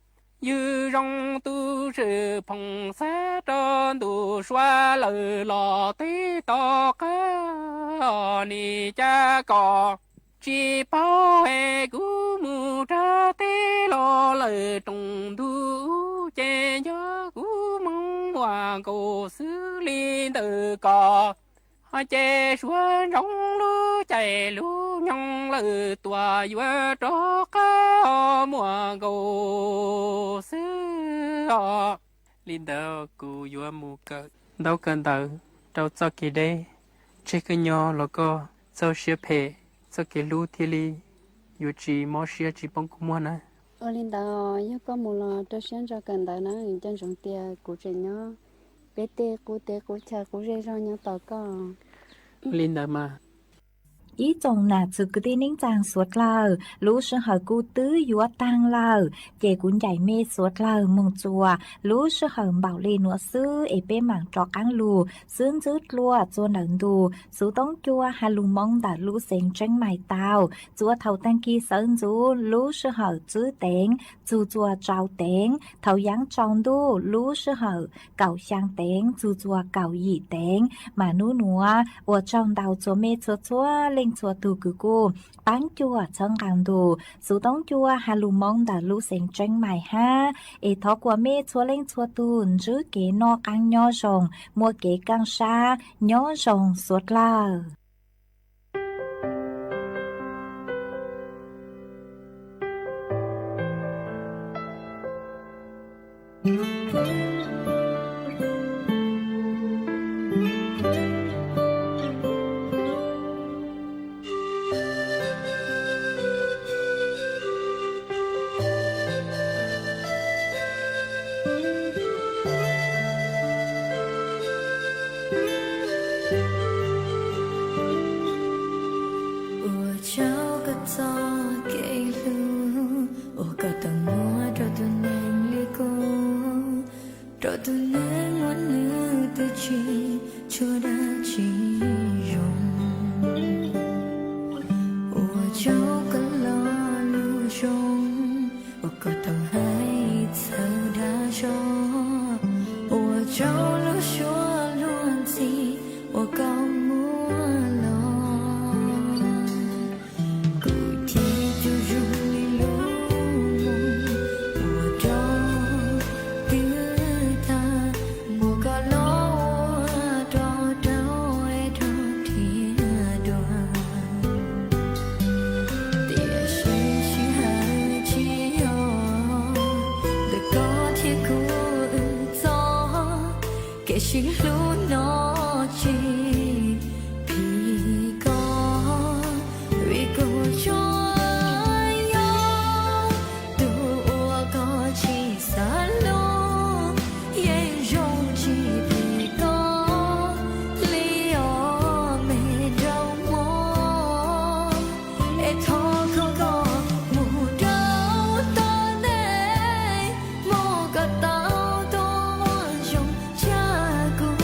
Ywj zoo tus swm phoom xav rau ntuj sua lawm los teb tom qab, nim cas kom tsis paub es kuv mus rau teb los lawm rooj ntug ces yog kuv moo muaj nkaus xwb li ntawm ko. Ho ces suav ntsoov lub caij lub nyoog lawm tuaj yuav rov qab muaj nkaus xwb os. Li ntawd kuv yuav mus kawm ntaub kawm ntawv rau txoj kev deb, tseg kev nyob los koj txaus siab phem, txoj kev hlub thiaj li yuav tsis mob siab tsis poob kua muag na. Ua li ntawd yog koj mus los rau siab ntso kawm ntawv na, nco ntsoov tias kuv tseem nyob peb tej qub teb qub chaw qub zej zog nyob tos koj. Li ntawd mas. Ib tsoom nam txiv kwv tij neej tsaa suav dlawg, lub sij hawm kuj twb yuav taag lawm, ces kuv ncaim mej suav dlawg moog txuas lub sij hawm npaum li nuav xwb es peb maam rov qaab lug xwb ntxwb dlua txua ntawm ntu xuv toob cua has lug moo ntawm lub xeev Tseeb Mais tau. Txua thaum taag kis sawv ntxuv lub sij hawm tsib teev txug txua rau teev, thaum yaav tsaus ntuj lub sij hawm kaum xyaa teev txug txua kaum yim teev. Mas nub nuav ua tsaug ntau txua mej txhua txhua leej txhua tug kws kuj paab cuam txhawb nqaa ntu xuv toob cua has lug moo ntawm lub xeev Tseeb Mais hab. Es thov kuas mej txhua leej txhua tug ntsib kev noj qaab nyob zoo, muaj kev kaaj sab, nyob zoo suav dlawg. Ua tsaug koj txoj kev hlub uas koj tau muab rau tus neeg li kuv, rau tus neeg uas nws twb tsis tshua dab tsi zoo. Ua tsaug koj lo lus zoo uas koj tau hais txhawb dag zog, ua tsaug lub suab luag ntxhi uas koj muab los. Kuv thiaj tsuas zoo li lub moog uas rov twb tag, muab koj los ua rau rau es rau thiab dua. Tiam sis sij hawm tsis yog ntawm koj thiab kuv wb txoj kev sib hlub no tsis phim koj, vim kuv tsuas yog tus uas koj tsis xav hlub, yeej zoo tsis phim koj li os me nraug mog. Es thov koj koj mus rau tom ntej, muab koj tau tuaj ua zoo tshaj kuv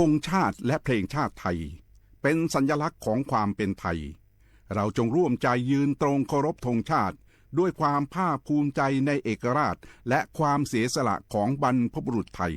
ธงชาติและเพลงชาติไทย เป็นสัญลักษณ์ของความเป็นไทย เราจงร่วมใจยืนตรงเคารพธงชาติ ด้วยความภาคภูมิใจในเอกราช และความเสียสละของบรรพบุรุษไทย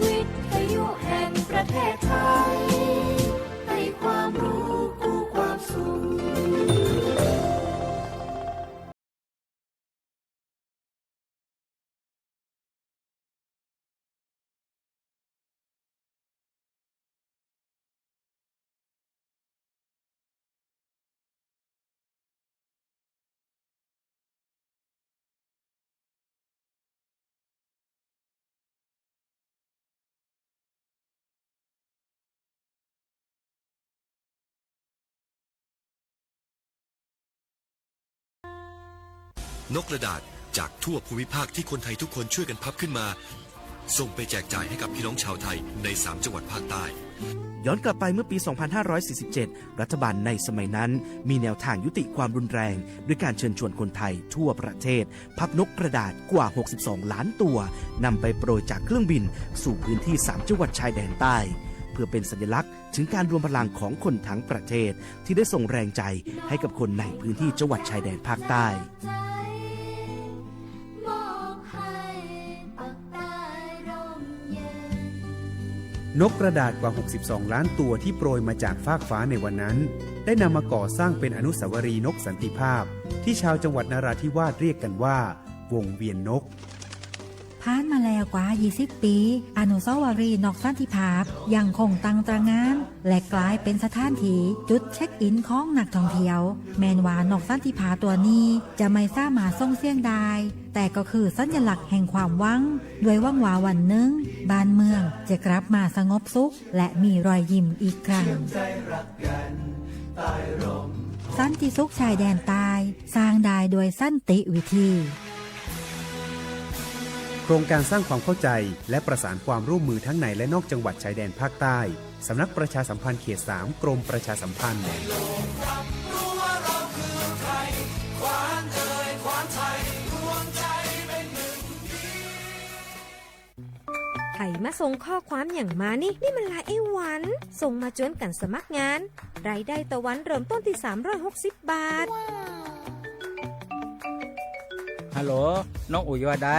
วิทยุแห่งประเทศไทย ให้ความรู้คู่ความสุข นกกระดาษจากทั่วภูมิภาคที่คนไทยทุกคนช่วยกันพับขึ้นมา ส่งไปแจกจ่ายให้กับพี่น้องชาวไทยในสามจังหวัดภาคใต้ ย้อนกลับไปเมื่อปี สองพันห้าร้อยสี่สิบเจ็ด รัฐบาลในสมัยนั้นมีแนวทางยุติความรุนแรง ด้วยการเชิญชวนคนไทยทั่วประเทศ พับนกกระดาษกว่า หกสิบสองล้านตัว นำไปโปรยจากเครื่องบินสู่พื้นที่สามจังหวัดชายแดนใต้ เพื่อเป็นสัญลักษณ์ถึงการรวมพลังของคนทั้งประเทศ ที่ได้ส่งแรงใจให้กับคนในพื้นที่จังหวัดชายแดนภาคใต้ นกกระดาษกว่า หกสิบสองล้านตัวที่โปรยมาจากฟากฟ้าในวันนั้น ได้นำมาก่อสร้างเป็นอนุสาวรีย์นกสันติภาพ ที่ชาวจังหวัดนราธิวาสเรียกกันว่า วงเวียนนก ผ่านมาแล้วกว่า ยี่สิบ ปี อนุสาวรีย์นกสันติภาพยังคงตั้งตระหง่าน และกลายเป็นสถานที่จุดเช็คอินของนักท่องเที่ยว แม้นว่านกสันติภาพตัวนี้จะไม่สามารถส่งเสียงได้ แต่ก็คือสัญลักษณ์แห่งความหวัง ด้วยหวังว่าวันหนึ่ง บ้านเมืองจะกลับมาสงบสุข และมีรอยยิ้มอีกครั้ง สันติสุขชายแดนใต้ สร้างได้ด้วยสันติวิธี โครงการสร้างความเข้าใจและประสานความร่วมมือทั้งในและนอกจังหวัดชายแดนภาคใต้ สำนักประชาสัมพันธ์เขต สาม กรมประชาสัมพันธ์ ใผมาส่งข้อความหยังมานี่ นี่มันไลน์ไอ้หวัน ส่งมาจวนกันสมัครงาน รายได้ต่อวันเริ่มต้นที่ สามร้อยหกสิบบาท ฮัลโหล น้องอุ๋ยว่าได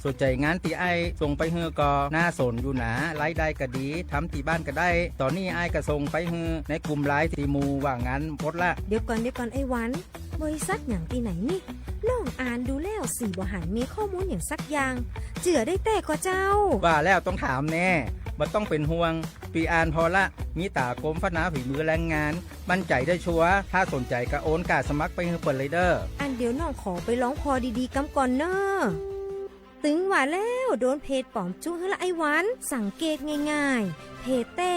สนใจงานตี้อ้ายส่งไปหื้อก่อ น่าสนอยู่หนา รายได้ก็ดี ทำตี้บ้านก็ได้ ตอนนี้อ้ายก็ส่งไปหื้อในกลุ่มไลน์ตี้หมู่ว่างงานหมดละ เดี๋ยวก่อน เดี๋ยวก่อนไอ้หวัน บริษัทหยังตี้ไหนนี่ น้องอ่านดูแล้วสีบ่หันมีข้อมูลหยังสักอย่าง เจื้อได้แต๊ก่อเจ้า ว่าแล้วต้องถามแน่ บ่ต้องเป็นห่วง ปีอ่านพอละ มีตากรมพัฒนาฝีมือแรงงาน มั่นใจได้ชัวร์ ถ้าสนใจก็โอนการสมัครไปหื้อเปิ้นเลยเด้อ อันเดี๋ยวน้องขอไปลองผ่อดีๆกำก่อนเน้อ ตึงว่าแล้ว โดนเพจป๋อมจุ๊หื้อละไอ้หวัน สังเกตง่ายๆ เพจแต๊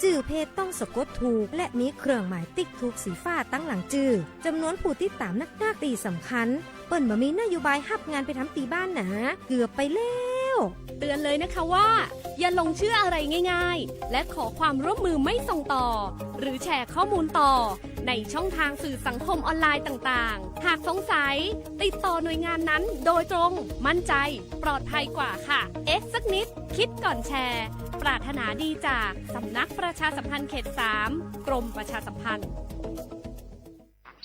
จื้อเพจต้องสะกดถูก และมีเครื่องหมายติ๊กถูกสีฟ้าตังหลังจื้อ จำนวนผู้ติดตามนักๆ ตี้สำคัญ เปิ้นบ่มีนโยบายฮับงานไปทำตี้บ้านหนา เกือบไปแล้ว เตือนเลยนะคะว่า อย่าหลงเชื่ออะไรง่ายๆ และขอความร่วมมือไม่ส่งต่อ หรือแชร์ข้อมูลต่อ ในช่องทางสื่อสังคมออนไลน์ต่างๆ หากสงสัย ติดต่อหน่วยงานนั้นโดยตรง มั่นใจ ปลอดภัยกว่าค่ะ เอ๊ะสักนิด คิดก่อนแชร์ ปรารถนาดีจากสำนักประชาสัมพันธ์เขต สาม กรมประชาสัมพันธ์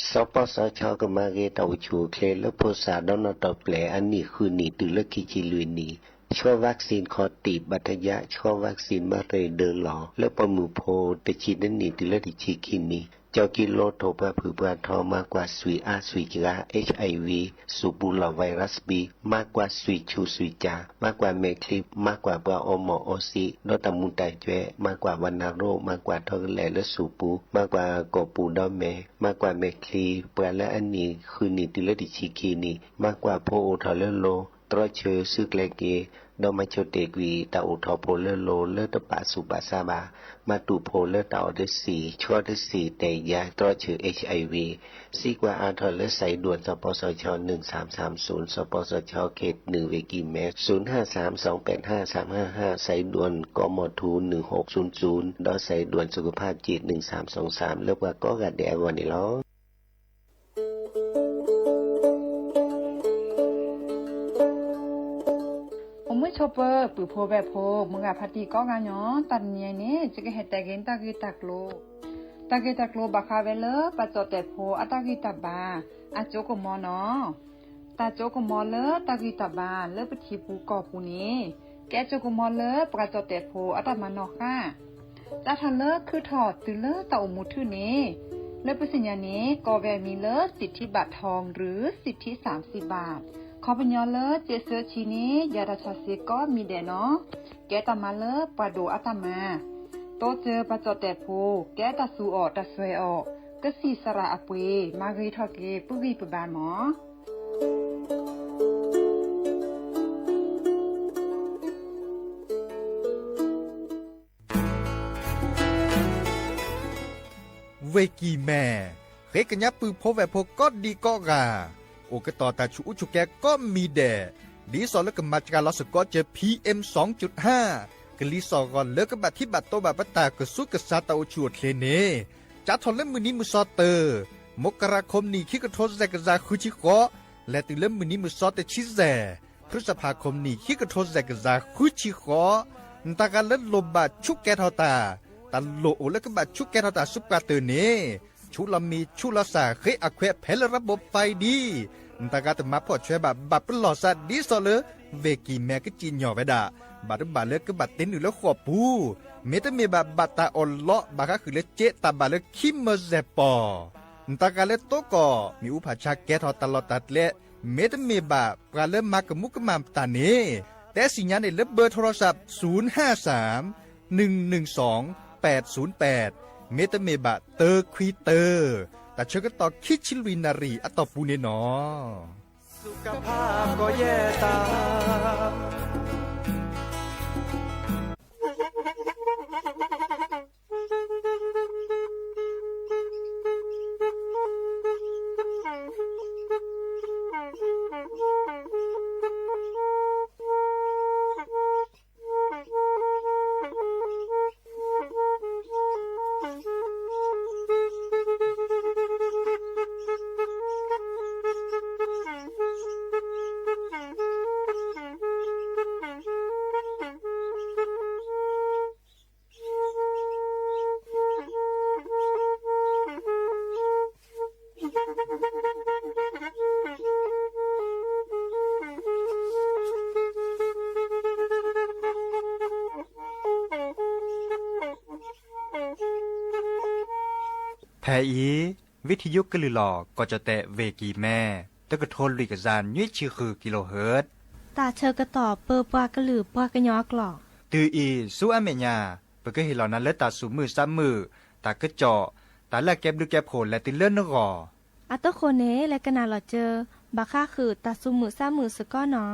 สปสช ก็มาเกตอุชูเคลเลอร์โพสาดอนอตอแปลอันนี้คือหนีตื่นเลิกขีจีลุยหนี ช่อวัคซีนคอตีบบัตทะยะ ช่อวัคซีนมะเร็งเดินหลอ เลิกปอมือโพ ตะชีนั้นหนีตื่นเลิกตะชีขีหนี cov kis los thov pua phwm pua thov, mab kuam xui ab xui ca HIV, xus pus los virus B, mab kuam xui chu xui ca, mab kuam me khli, mab kuam pua o mos o xi, dob tas mus tas cuev, mab kuam va na roj, mab kuam thoj lem lab xus pus, mab kuam kom pus dob me, mab kuam me khli, pua lab ab nis, khw nis, twv lab ris chi khi nis, mab kuam phov u thov lab los, roj chaw xwb klai ke, dob mab chau tes kis tas u thov phov lab los, lab tab pam xus pam xab vas, mab tus phov lab tas o tab xis, chuab tab xis, tes ya roj chaw HIV. Xib kuam a thov lab xaiv duam xov pos xov cho nws xav xav xus, xov pos xov cho khe nws ve kis me xus haj xav xoo pem haj xav haj haj, xaiv duam kom mos thu nws hom xus xus, dob xaiv duam xu kv phaj ces nws xav xoo xav, lab pua kob ga dej a vos nim los. Ua muaj tshua pawg pwm phov vam phov mus ga pha ti kob ga nyob tas nyem ne, tsi ka he tas ke tag kis tag kluas, tag kis tag kluas pam qha ve lab pas txom tes phov ab tag kis tas pas, a tso kaus mom no, tas tso kaus mom lab tag kis tas pas lab pab thim pus kom pus ne, kev tso kaus mom lab pas txom tes phov ab tag mas no qab. Tsa thov lab khwb thom twv lab tau ua mus thwj ne, lab pab xi nyas ne, kov ve mi lab xim thib pam thoo rwv xim thib xam xim pam, qhov pab nyob lab tsev xwb tsi ne, yog tas tshav xiv kob mi dam no, kev tas mas lab pas dum ab tag mas, tau txawg pas txom tes phov kev tas xu om tas xuav om, kab xis xa ra a pui mas gis thov kev pub gis pab pab mog. Ve kis me, qheb kab nyab pw phov vam phov kob di kob ga, ua kab tos tas tshuav ub tshuav kev kob mi dam, di xos lab kab mas tsa los xwm kob cawv PM soo cuj haj, kab li xos qos lab kab pam thib pam tau pam pab tas kab xub kab xav tau ua tshuaj ua dlej ne. Tsa thov lab mws nim mws xov tawm, mos kas ras khom nim khib kab rho zam kab zam hwj tsi qhov, lab twg lab mws nim mws xov tawm tshib zam, phwj xab phas khom nim khib kab rho zam kab zam hwj tsi qhov, ntag qab lab los pam tshub kev thov tas, tas los ua lab kab pam tshub kev thov tas xub pab tawm ne, tshub los mi tshub los xam qheb a khuev phev lab rab pov pais di, ntag qab tas mas phom tshuav pam pam pab los xam di xos lab, ve kis me kab tsi nyom ve dam, pam rab pam lab kab pam teb nws lab qhom pub, me tab me pam pam tas os los pam qab hwm lab ceb tas pam lab khib maj zam pom, ntag qab lab tub kom me ub pham tsha kev thov tas los tas dlej, me tab me pam pab lab mas kab mub kab mas tas ne, tab sis nyab ne lab pab thov los xam xus haj xam, nws nws xoo, pem xus pem, me tab me pam tawg khwv tawg, tas tshaw kab tos khib tshib lub nas ris ab tog pub ne no. Thaj ib, vib thi yub kab lwm los koj cov tes ve kis me, tawg kab rho lwm kab zam nyuj tshis hwj kis los hawv. Tas tshaw kab tos pawg pua kab lwm pua kab nyob klos. Twg ib xub ab me nyab, pawg kab his los nag lawv tas xus mwm xab mwm, tas kab com, tas laj kev plwb kev phom lawv twb lawb nab qos. Ab tub qhuas ne lawv kab nas los caw, pam qab hwm tas xus mwm xab mwm xwm kob no.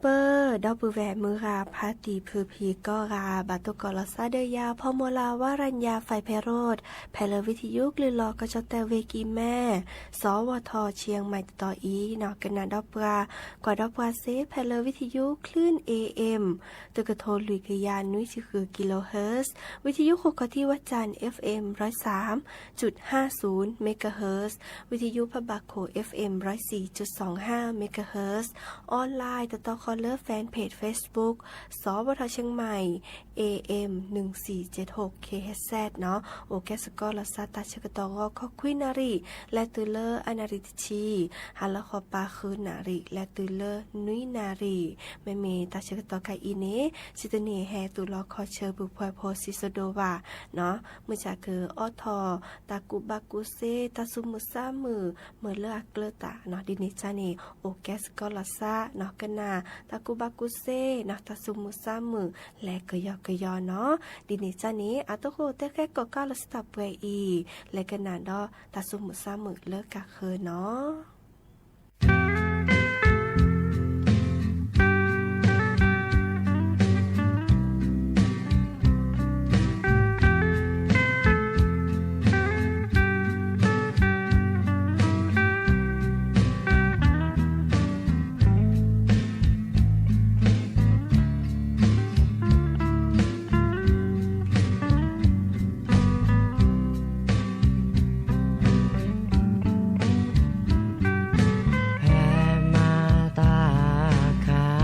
Pawg dawb pw vem mws ga phav tim phwm phim koj ga bam tuaj kom los xab dawb ya phoj muaj la vaj ran ya fais phe rod phe lawv vij thij yub klwj los koj tso tas vej kis mej xov vaj thom tshiab mais tos ib no kab nas dawb pua, kuam dawb pua xeb phe lawv vij thij yub klwj am tw kawg thau lwm kws ya nub tsis hws kilohertz, vij thij yub qhus kov thij vaj cas fm rau xaam tsum haj xum megahertz, vij thij yub phaj ba khus fm rau xis tsum xoom haj megahertz, online tawm tau qhov lawv fanpage Facebook xov vaj thom tshiab mais am neeg xis cev hauv khehz xej no, ua kab xwm koj los xab tas tshaj kawg tau qhov kho khwb nas ris lawm tw lawv a nas ris tib tsib, hab lawv qhov pa khwb nas ris lawm tw lawv nub nas ris, mej mej tas tshaj kawg tau kab ib ne, tsis tas nim hais tus los kho chaw pw phuam phom xis xo do vas no, mej tsam kawg ob thom tas kuv ba kuv xeb tas xub mws xab mws mws lawv a klawb tas no di nim tsab nim ua kab xwm koj los xab no kab nas tas kuv ba kuv xeb no tas xub mws xab mws lawv kawg yog kawg yog no, di nim tsab nim a tuaj qhub tej qheb kom koj los xab tas pua i lawv kab nas dawb tas xub mws xab mws lawv kab qhwb no. Hab mas tas khav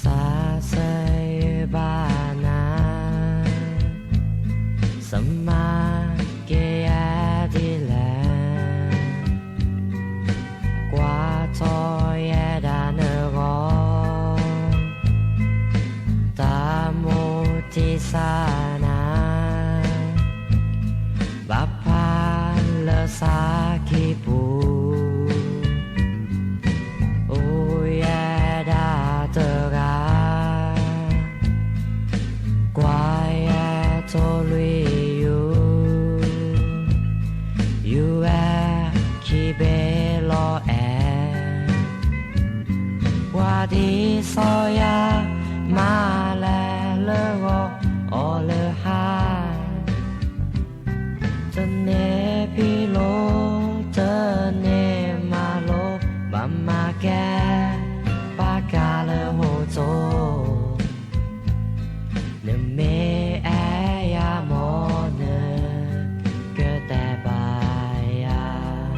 xav xav pab nas, xav mas kev yam dib leeg, kuam txog yam dab neeg os, tas mus tib xav nas, pab pab lawv xav khib pum, ua yam dab tawg ga, kuam yam txhua lwm yus, yus khib peb los es, kuam tib xav yam mas lawv lawv os, lawv hab, txawm nej pib los, txawm nej mas los, pab mas kab, pab kab lawv hauv txoj, nws me es yam mos nws kawg tas pab yam.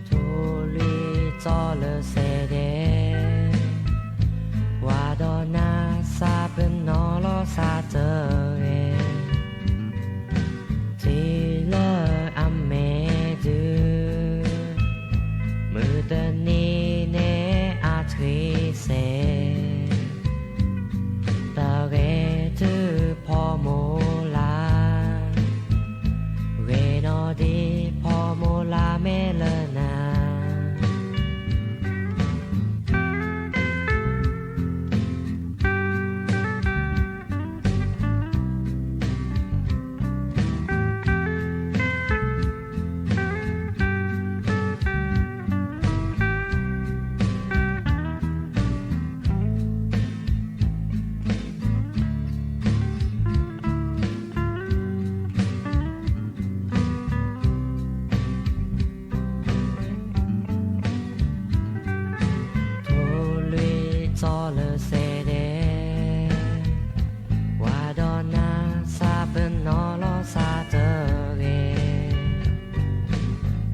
Txhua lwm txoj lawm xes deb, ua dog nas xav pw no los xav txawv es, txij lawm a me twb, mws tas nim ne a txhwv xes, tas gem twb phoj mus lawm, gem no tiv phoj mus lawm me lawm na. Txhua lwm txoj lawm xes deb, ua dog nas xav pw no los xav txawv es,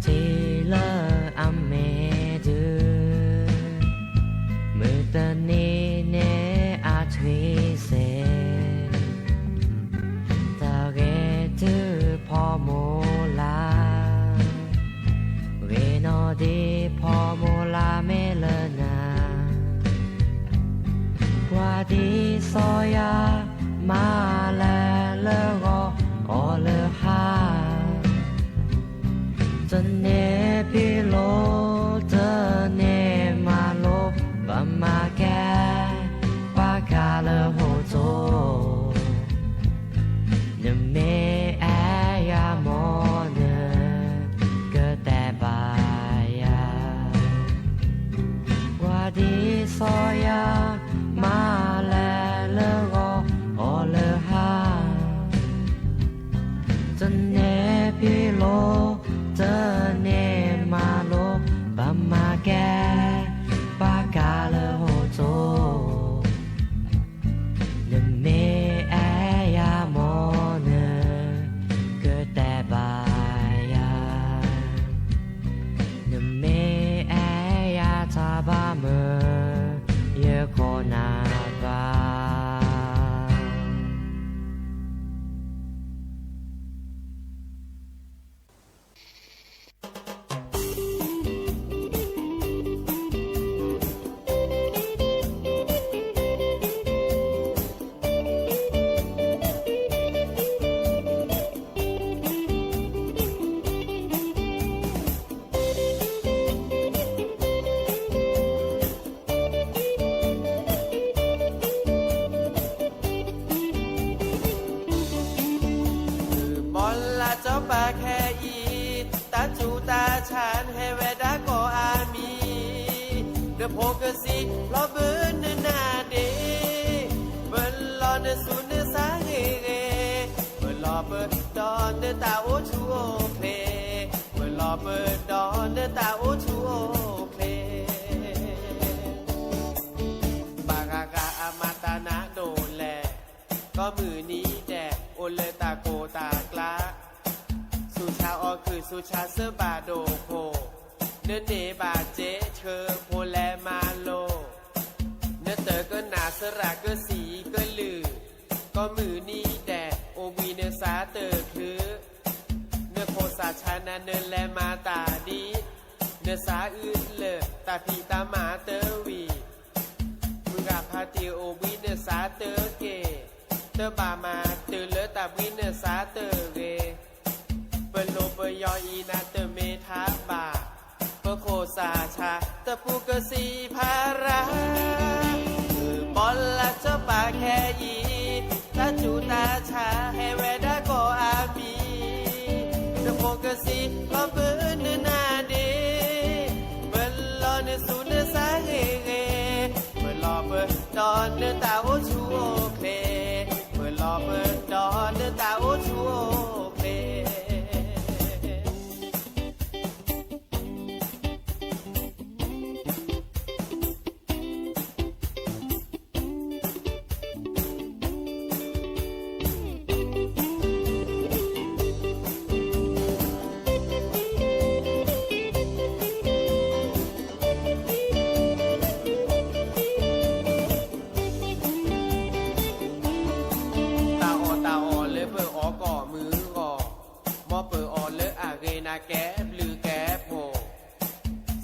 txij lawm a me twb, mws tas nim ne a txhwv xes, tas gem twb phoj mus lawm, gem no tiv phoj mus lawm me lawm na. Kuam tib xav yam mas lawv lawv os, lawv hab, txawm nej pib los, txawm nej mas los, pab mas kab, pab kab lawv hauv txoj, nws me es yam mos nws kawg Ne phi lo, txawm ne mas lo, pab mas kab, pab kab lawm hauv txo. Nws me ab ya mov nws, kawg tais pab ya. Nws me ab ya txhab pab mws, yawg qhov na pab. Mob laj tsob pas khais ib, tab tsuv tas tshav hais vaj dab kom a mis. Nws phov kawg xis hlob pw nws nag deb, pw los nws xub nws xav nqe nqe, pw los pw dog nws tas ub tsuj ub ples, pw los pw dog nws tas ub tsuj ub ples. Npam qa qa a mas tas nab ntaus les, koj Mws Nis Daim ua lawv tas kaus tas dlab. Xub tshav o khwm xub tshav xwb npam daus qhos, nws nim npam tsev chaw phuv le mas los. Nws tawm kawg nas xwb ras kawg xis kawg lwm, koj Mws Nis Daim ua vim nws xav tawm hlwb. Nws qhov xav tshav na nws le mas tas dib, nws xav wb lawm tas phim tas mas tawb vim. Mws Nkas Phaj Tim ua vim nws xav tawb kem, tawb npam mas twm lawv tas vim nws xav tawm nqe. Pw lug pw yog ib nab tawm me thab npam, pw qhov xav tshav tawm pub kawg xis phab ras. Mob laj tsob pas khais ib, tab tsuv tas tshav hais vaj dab kom a mis. Nws phov kawg xis hlob pw nws nag deb, pw los nws xub nws xav nqe nqe, pw los pw dog nws tas ub tsuj ub ples, pw los pw dog nws tas ub tsuj ub ples. Tas os tas os lawv pw os kom Mws Os, mob pw os lawv a nqe na kev plw kev phom,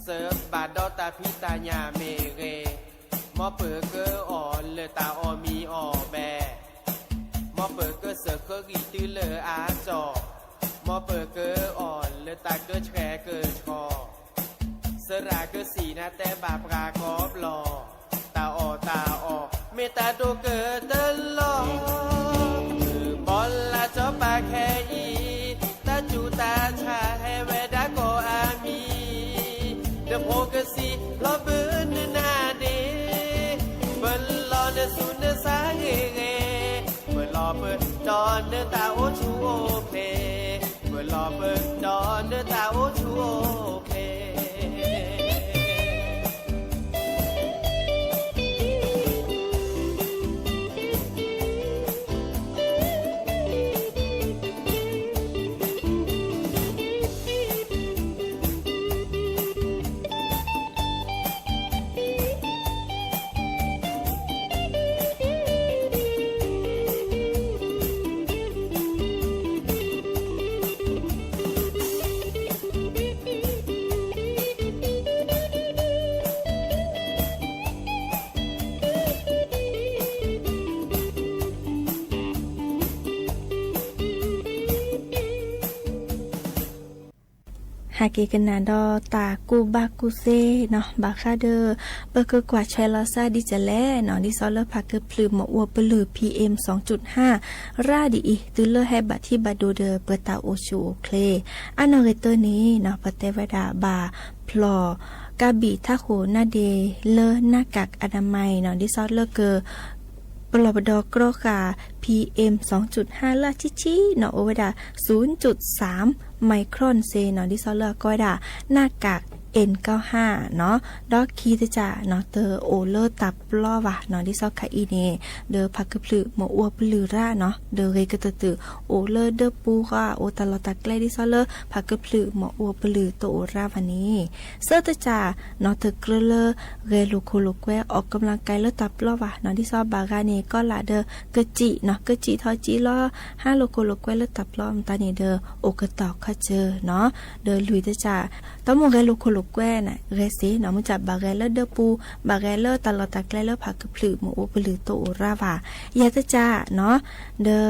xwb npam dog tas phim tas nyam me nqe, mob pw kawg os lawv tas os mis os npe, mob pw kawg xwm kawg vim twb lawv a tsom, mob pw kawg os lawv tas kawg tshais kawg tsho, xwb ras kawg xis na teb npam pab kov los, tas os tas os me tas dua kawg tawg los. Mob laj tsob pas khais ib, tab tsuv tas tshav hais vaj dab kom a mis. Nws phov kawg xis hlob pw nws nag deb, pw los nws xub nws xav nqe nqe, pw los pw dog nws tas ub tsuj ub ples, pw los pw dog nws tas ub tsuj ub ples. Hais kev kawg nas nrog tas kuj npaj kuj xeb no npam qab dawb, pawg kawg kuam tshais los xab dib tsav le no dib xob lawv phaj kawg plhws mas ua pw lwg P M soo cum haj rab dib ib twb lawv hais npam thib npam du dawb pw tas ub tsuj ub ples. Ab no nqe tawg ni no pawg teb vaj dab npam plhom kab bim thab qhus nab deb lawv nab kam a na mais no dib xob lawv kawg ပလပด กรอกา พีเอ็มสองจุดห้า ลากชิดๆ no โอเวดา ศูนย์จุดสาม ไมครอน เซ no ดิซอลเลอร์ กอเวดา หน้ากาก เอ็นเก้าห้า no ดอก ขีด ตะจ่า no เตอ โอ เลอร์ ตาปลอวา no ดิซอล คาอี เน เดอ ผา กระพลึก มา อว ปลึก ระ no เดอ เร กระเตอร์ ตึก โอ เลอร์ เดอ ปู ก็ โอ ตาลอดตาแกล้ ดิซอลเลอร์ ผา กระพลึก มา อว ปลึก โต โอ ระ วา เน เซอร์ ตะจ่า no เตอ เกลอ เลอร์ เร โลโค โลแกว ออกกำลังกาย เลอร์ ตาปลอวา no ดิซอล บา ระ เน ก็ ละ เดอ กระจิ no กระจิ ทอ จิ ลอ ห้า โลโค โลแกว เลอร์ ตาปลอวา ตา เน เดอ โอ กระต่อ ข้อ เจอ no เดอ ลุย ตะจ่า ตอม โม เร โลโค โลแกว นะ เร เส no เมื่อจ่า บา เร เลอร์ เดอ ปู บา เร เลอร์ ตาลอดตาแกล้ เลอร์ ผา กระพลึก มา อว ปลึก โต โอ ระ วา ยา ตะจ่า no เดอ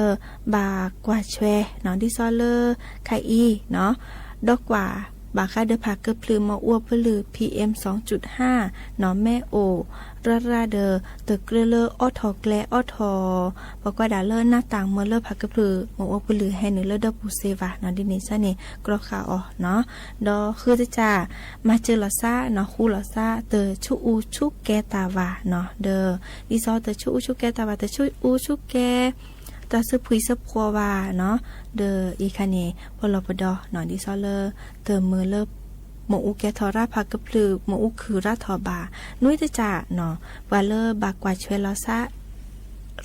บา กวาด แชว no ดิซอลเลอร์ คาอี no ดอกกว่า บา ระ เดอ ผา กระพลึก มา อว ปลึก พีเอ็มสองจุดห้า no แม่โอ ระ ระ เดอ เตอ เกลอ เลอร์ ออ ทอ แกล้ ออ ทอ ปกว่าด่า เลอร์ หน้าต่าง เมอ เลอร์ ผา กระพลึก มา อว ปลึก แฮ หนึ่ง เลอร์ เดอ ปู เซ วา no ดิเนซ่า เน กรอกา ออก no ดอ คือ ตะจ่า มา เจอ ลอ ซะ no คู ลอ ซะ เตอ ชุ อู ชุแก ตา วา no เดอ ดิซอล เตอ ชุ อู ชุแก ตา วา เตอ ชุ อู ชุแก ตา เสื้อผุย เสื้อพัว วา no เดอ อี คา เน ปลปด no ดิซอลเลอร์ เตอ เมอ เลอร์ มา อว แก ทอ ระ ผา กระพลึก มา อว คือ ระ ทอ บา นุ้ย ตะจ่า no ปา เลอร์ บา กวาด แชว ลอ ซะ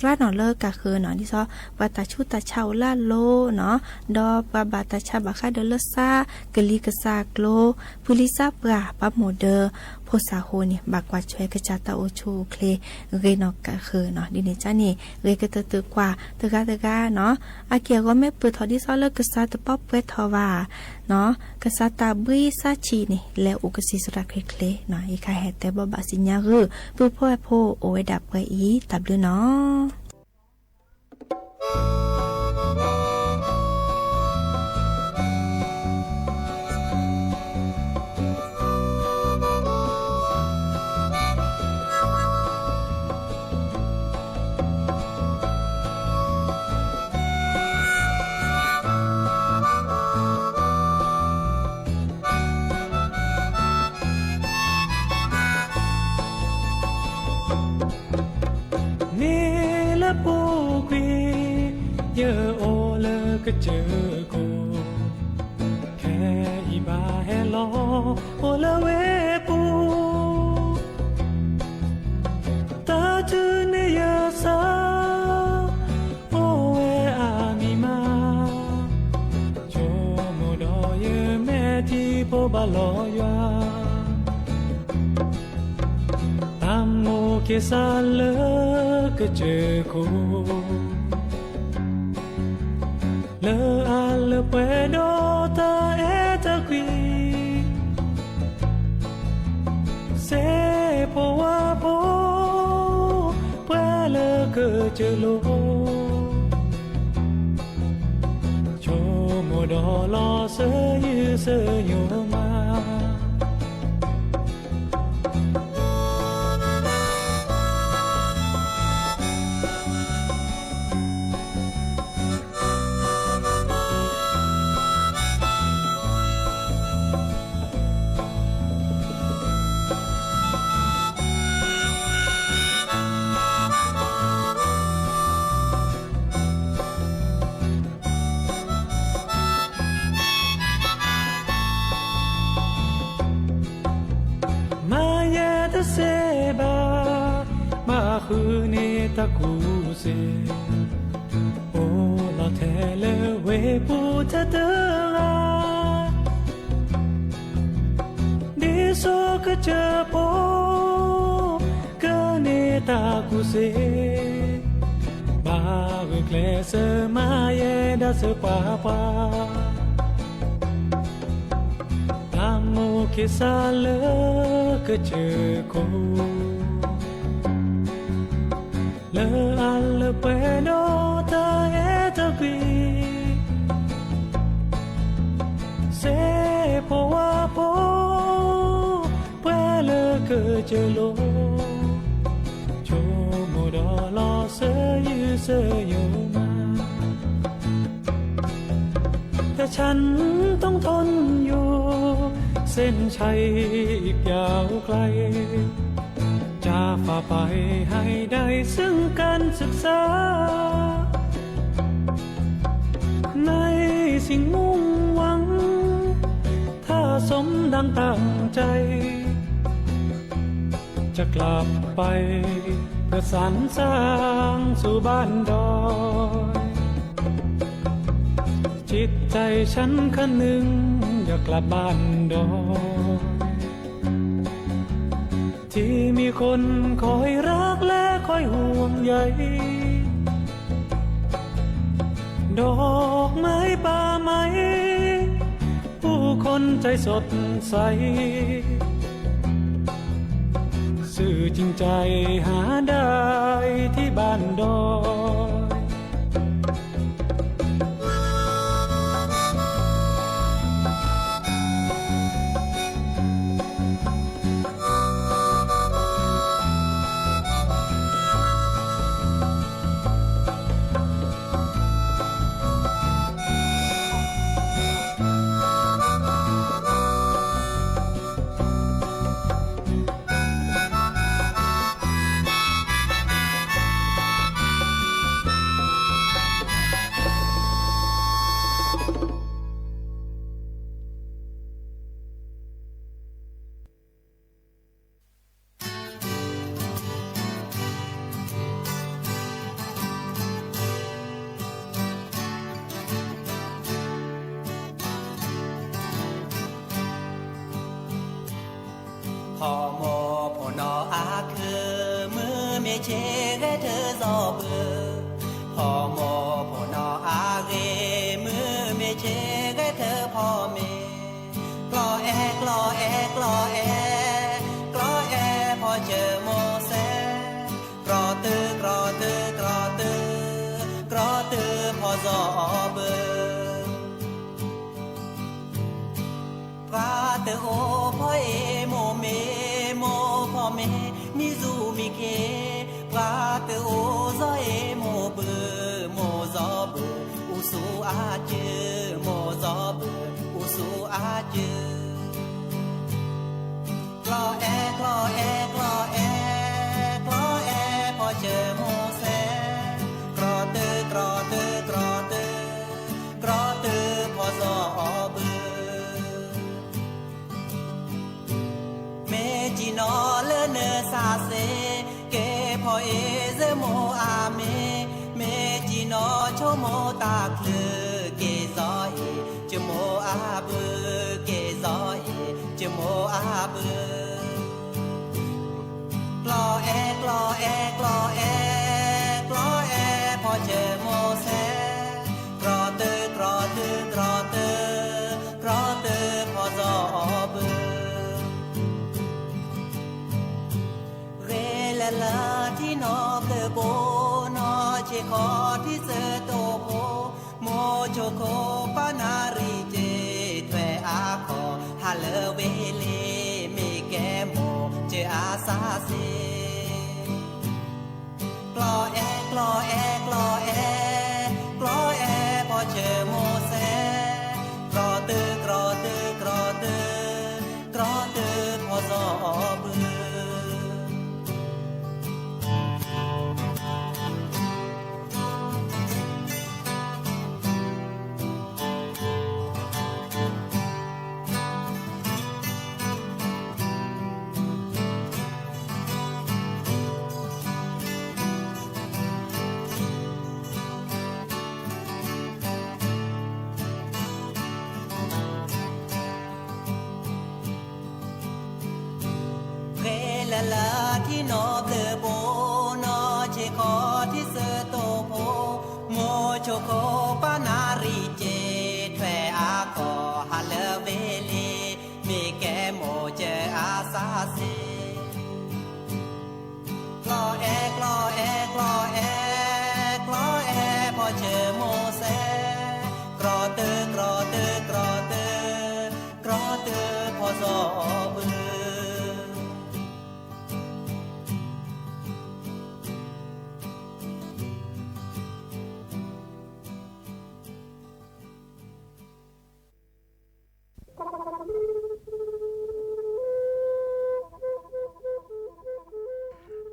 ระ นอ เลอร์ กา คือ no ดิซอล ปา ตา ชุ ตา ชาว ลา โล no ดอ ปา บา ตา ชา บา ระ เดอ เลอร์ ซะ กะลี กะซา โกล พฤษภา ปา หมด เดอ โพสาโฮ เน บา กวาด แชว กระจาย ตา โอ ชู โอเค เร นอ กา คือ no ดิเนซ่า เน เร กระเตอร์ ตึก กว่า ตะ กา ตะ กา no อาเกียรติ ก็ แม่ปืน ทอ ดิซอลเลอร์ กระซา ตะ ป๊อป แปว ทอ วา no กระซา ตา บริษาชี เน และ โอ กระสี สระ เคลเคล no อี คา แฮ แต่ บอ บา สิญญา คือ ปืน พ่อ แอ โพ โอ เวดา แปว อี ตา บลือ no နေလၢပူၤကွံာ် ယအိၣ်လၢကစၢၢ်ခိၣ် ခဲအံၤဘၣ်ဟဲလီၤ အိၣ်လၢဝ့ၢ်ပူၤ တၢ်ထုးန့ၢ်ယသး အိၣ်ဝဲအါမံၤမး ဆိကမိၣ်ဒီးယမဲာ်ထံဖိဘၣ်လီၤယွၤ တၢ်မိၣ်က့ၤစၢ်လၢကစၢၢ်ခိၣ် လၢအလၢပှဲၤဒီးတၢ်အဲၣ်တၢ်ကွံ စ့ဖိဝါဖိ ပှဲၤလၢကစၢၢ်လိၤ ဆိကမိၣ်ဒီးလီၤစၢၤယုၢ်စၢၤညိးမး မၤယဲတသ့ဘၣ် မၤဃုန့ၢ်တၢ်ကူၣ်စ့ အိၣ်လီၤထဲလၢဝ့ၢ်ပူၤထဲတဂၤ ဒ်သိးကစၢၢ်ဖိ ကန့ၢ်တၢ်ကူၣ်စ့ ဘၣ်ဂုာ်ကျဲးစၢးမၤယဲဒၣ်စၢၤပှၤပှၤ တၢ်မိၣ်က့ၤစၢ်လၢကစၢၢ်ခိၣ် လၢအလၢပှဲၤဒီးတၢ်အဲၣ်တၢ်ကွံ စ့ဖိဝါဖိ ပှဲၤလၢကစၢၢ်လိၤ ဆိကမိၣ်ဒီးလီၤစၢၤယုၢ်စၢၤညိးမး แต่ฉันต้องทนอยู่ เส้นชัยอีกยาวไกล จะ Và phải hãy đảy xứng cănศึກษา ในสิ่งมุ่งหวัง ถ้าสมดังตั้งใจ จะกลับไปเพื่อสรรสร้างสู่บ้านดอย จิตใจฉันคันหนึ่งอยากกลับบ้านดอย ที่มีคนคอยรักและคอยห่วงใย ดอกไม้ป่าไม้ ผู้คนใจสดใส ซื่อจริงใจหาได้ที่บ้านดอย Phom mos phom no a khw, mws me tseg ghej thawj zog pw. Phom mos phom no a ghe, mws me tseg ghej thawj phom me. Klo e klo e klo e, klo e phom tsawm mos xev. Kro tw kro tw kro tw, kro tw phom zog ob pw. Pab tw ua phom e mos me, mos phom me, mi zuj mi khe. Pab tw ua zog e mos pw, mos zog pw, u xu a cw, mos zog pw, u xu a cw. Klo e klo e klo e, klo e phom tsawm mos xev. Kro tw kro tw kro tw, kro tw phom zog ob pw. Me ci no lawm nws xav xev, kev phom e ze mos a me. Me ci no tshuav mos tag klwg, kev zog e tsis mos a pw, kev zog e tsis mos a pw. Klo e klo e klo e, klo e phom tsawm mos xev. Kro tw kro tw kro tw, kro tw phom zog ob pw. Ghe lawm lawm thib no plawv pum no, tshev kho thib xwb tuaj pum. Mus tshuaj kho pab nas ris ces thuam av khos, has lawv ve li me kev mus ces av xav xev. Klo e klo e klo e, klo e phom tsawm mos xev. Kro tw kro tw kro tw, kro tw phom zog ob pw. Ghe lawm lawm thib no plawv pum no, tshev kho thib xwb tuaj pum. Mus tshuaj kho pab nas ris ces thuam av khos, has lawv ve li me kev mus ces av xav xev. Klo e klo e klo e, klo e phom tsawm mos xev. Kro tw kro tw kro tw, kro tw phom zog ob pw.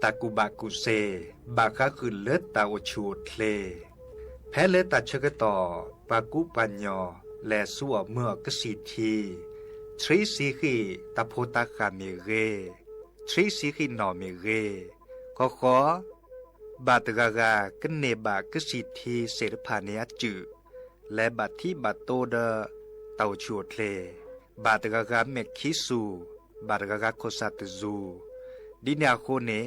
tas kum bam kum xe, bam qab hwm lawv tas ua tshum ua hle, phab lawv tas tshaw kawg tom pas kub pas nyos, lawv xub uas muag kab xis thi, tshib xib him tas phu tas qam mem qe, tshib xib him nom mem qe, qhov qhov bam tas ga ga kab nes bam kab xis thi xem lawv pham nes ab tswm, lawv bam thib bam tub dawb tas ua tshum ua hle, bam tas ga ga mem khib xus, bam tas ga ga khos xas tas zus, dib niam qhu ne,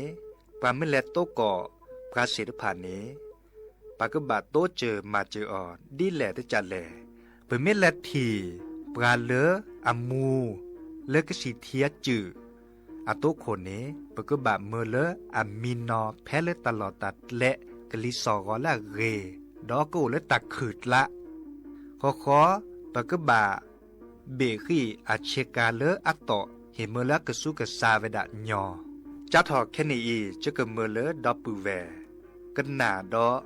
pas mej lawv tub kom pas xem lawv pham ne, pas kab bam tub tsawg mas tsawg os dib lawm twb tsam lawm, pas mej lawv thim pas lawv a mus lawv kab xis thi ab tswm, a tub qhuas ne, pas kab bam muag lawv a mi no phab lawv tas los tas dlem kab li xos qos lawv qe, dov kab ua lawv tas khwm dlab, qhov qhov pas kab bam bem him a tsheb kas lawv ab tom hem muag lawv kab xub kas xas ve dam nyos. Tsab thom khab nis i tsab kab muag lawv dov pwm ves, kab nam dov,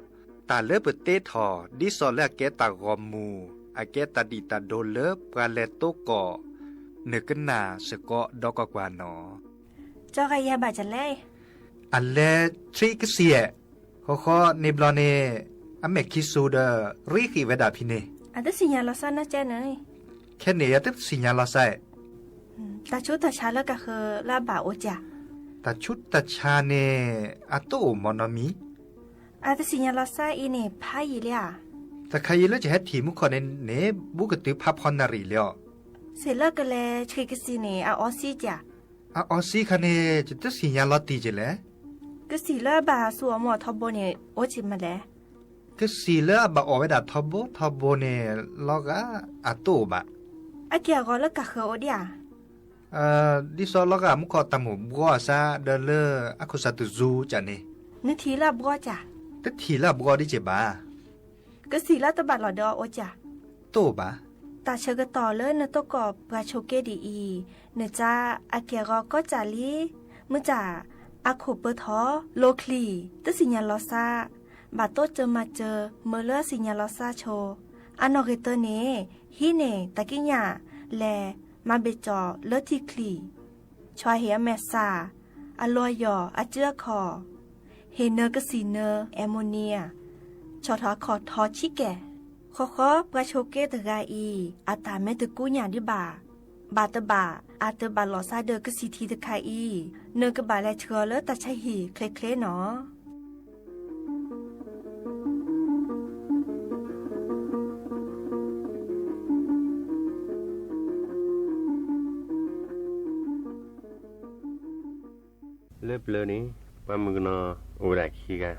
tas lawv pw teb thom dib xos lawv a kev tas qos mus a kev tas dim tas do lawv pas lawv tub kom nws kab nam xwm kom dov kom kuas no. Tso qa ya bam tas le, a le tshib kab xis, qhov qhov ne nplog ne, ab mem khib xus dawb rib him ve dam phi ne. Ab twb xis nyas los xab no tsa na. Khab nis yog twb xis nyas los xab. Tas tshub tas tshav lawv kas hwm lawv bam ua cas? Tas tshub tas tshav ne, a tub ua mov no mi. Ab twb xis nyas los xab i ne phab yim li as. Tas kha yim lawv tseem hab thim mus khom ne, ne bub kws twv phab pho na rim li os. Xem lawv kas le tshib kab xis ne a ob xib cas? A ob xib kha ne, tseem twb xis nyas los tim tsev le. Kab xis lawv bam xus uas muag thov npo ne, ua tsis mas le. Kab xis lawv bam os ve dam thov npo thov npo ne, loj qab a tub bam. Ab kiag qos lawv kas hwm ua diam? Dib xos loj qab mus khom tas mus npuab xab dawb lawv ab khus xas tus zus cas ne. Nws thim lawv npuab cas? Twb thim lawv npuab dib tsev bam. Kab xis lawv tub bam los dawb ua cas? Tub bam. Tas tshaw kawg tom lawv nws tub kom pas tshaw kev dim i, nws tsa a kiag qos kob tsam li, muaj tsam a khum pawg thov los khlis twb xis nyas los xab, bam tub tsawg mas tsawg mas lawv xis nyas los xab tshaw. A no qis taw ne, hib ne tas kib nyam le, mas npe tsom lawv thim khlis, tshuav hem a me xas, a luag yos a tswb a khom, hem nws kab xis nws ammonia, tsho thov khom thov tshib kem. Qhov qhov pas tshaw kev tas ga i, a tas mej tug kub nyam dib bam, bam tas bam a tas bam los xab dawb kab xis thim tas kha i, nws kab bam le tshwm lawv tas tshab him khle khle no. Lawv plawv ne, pab mus no ua dam khi ga,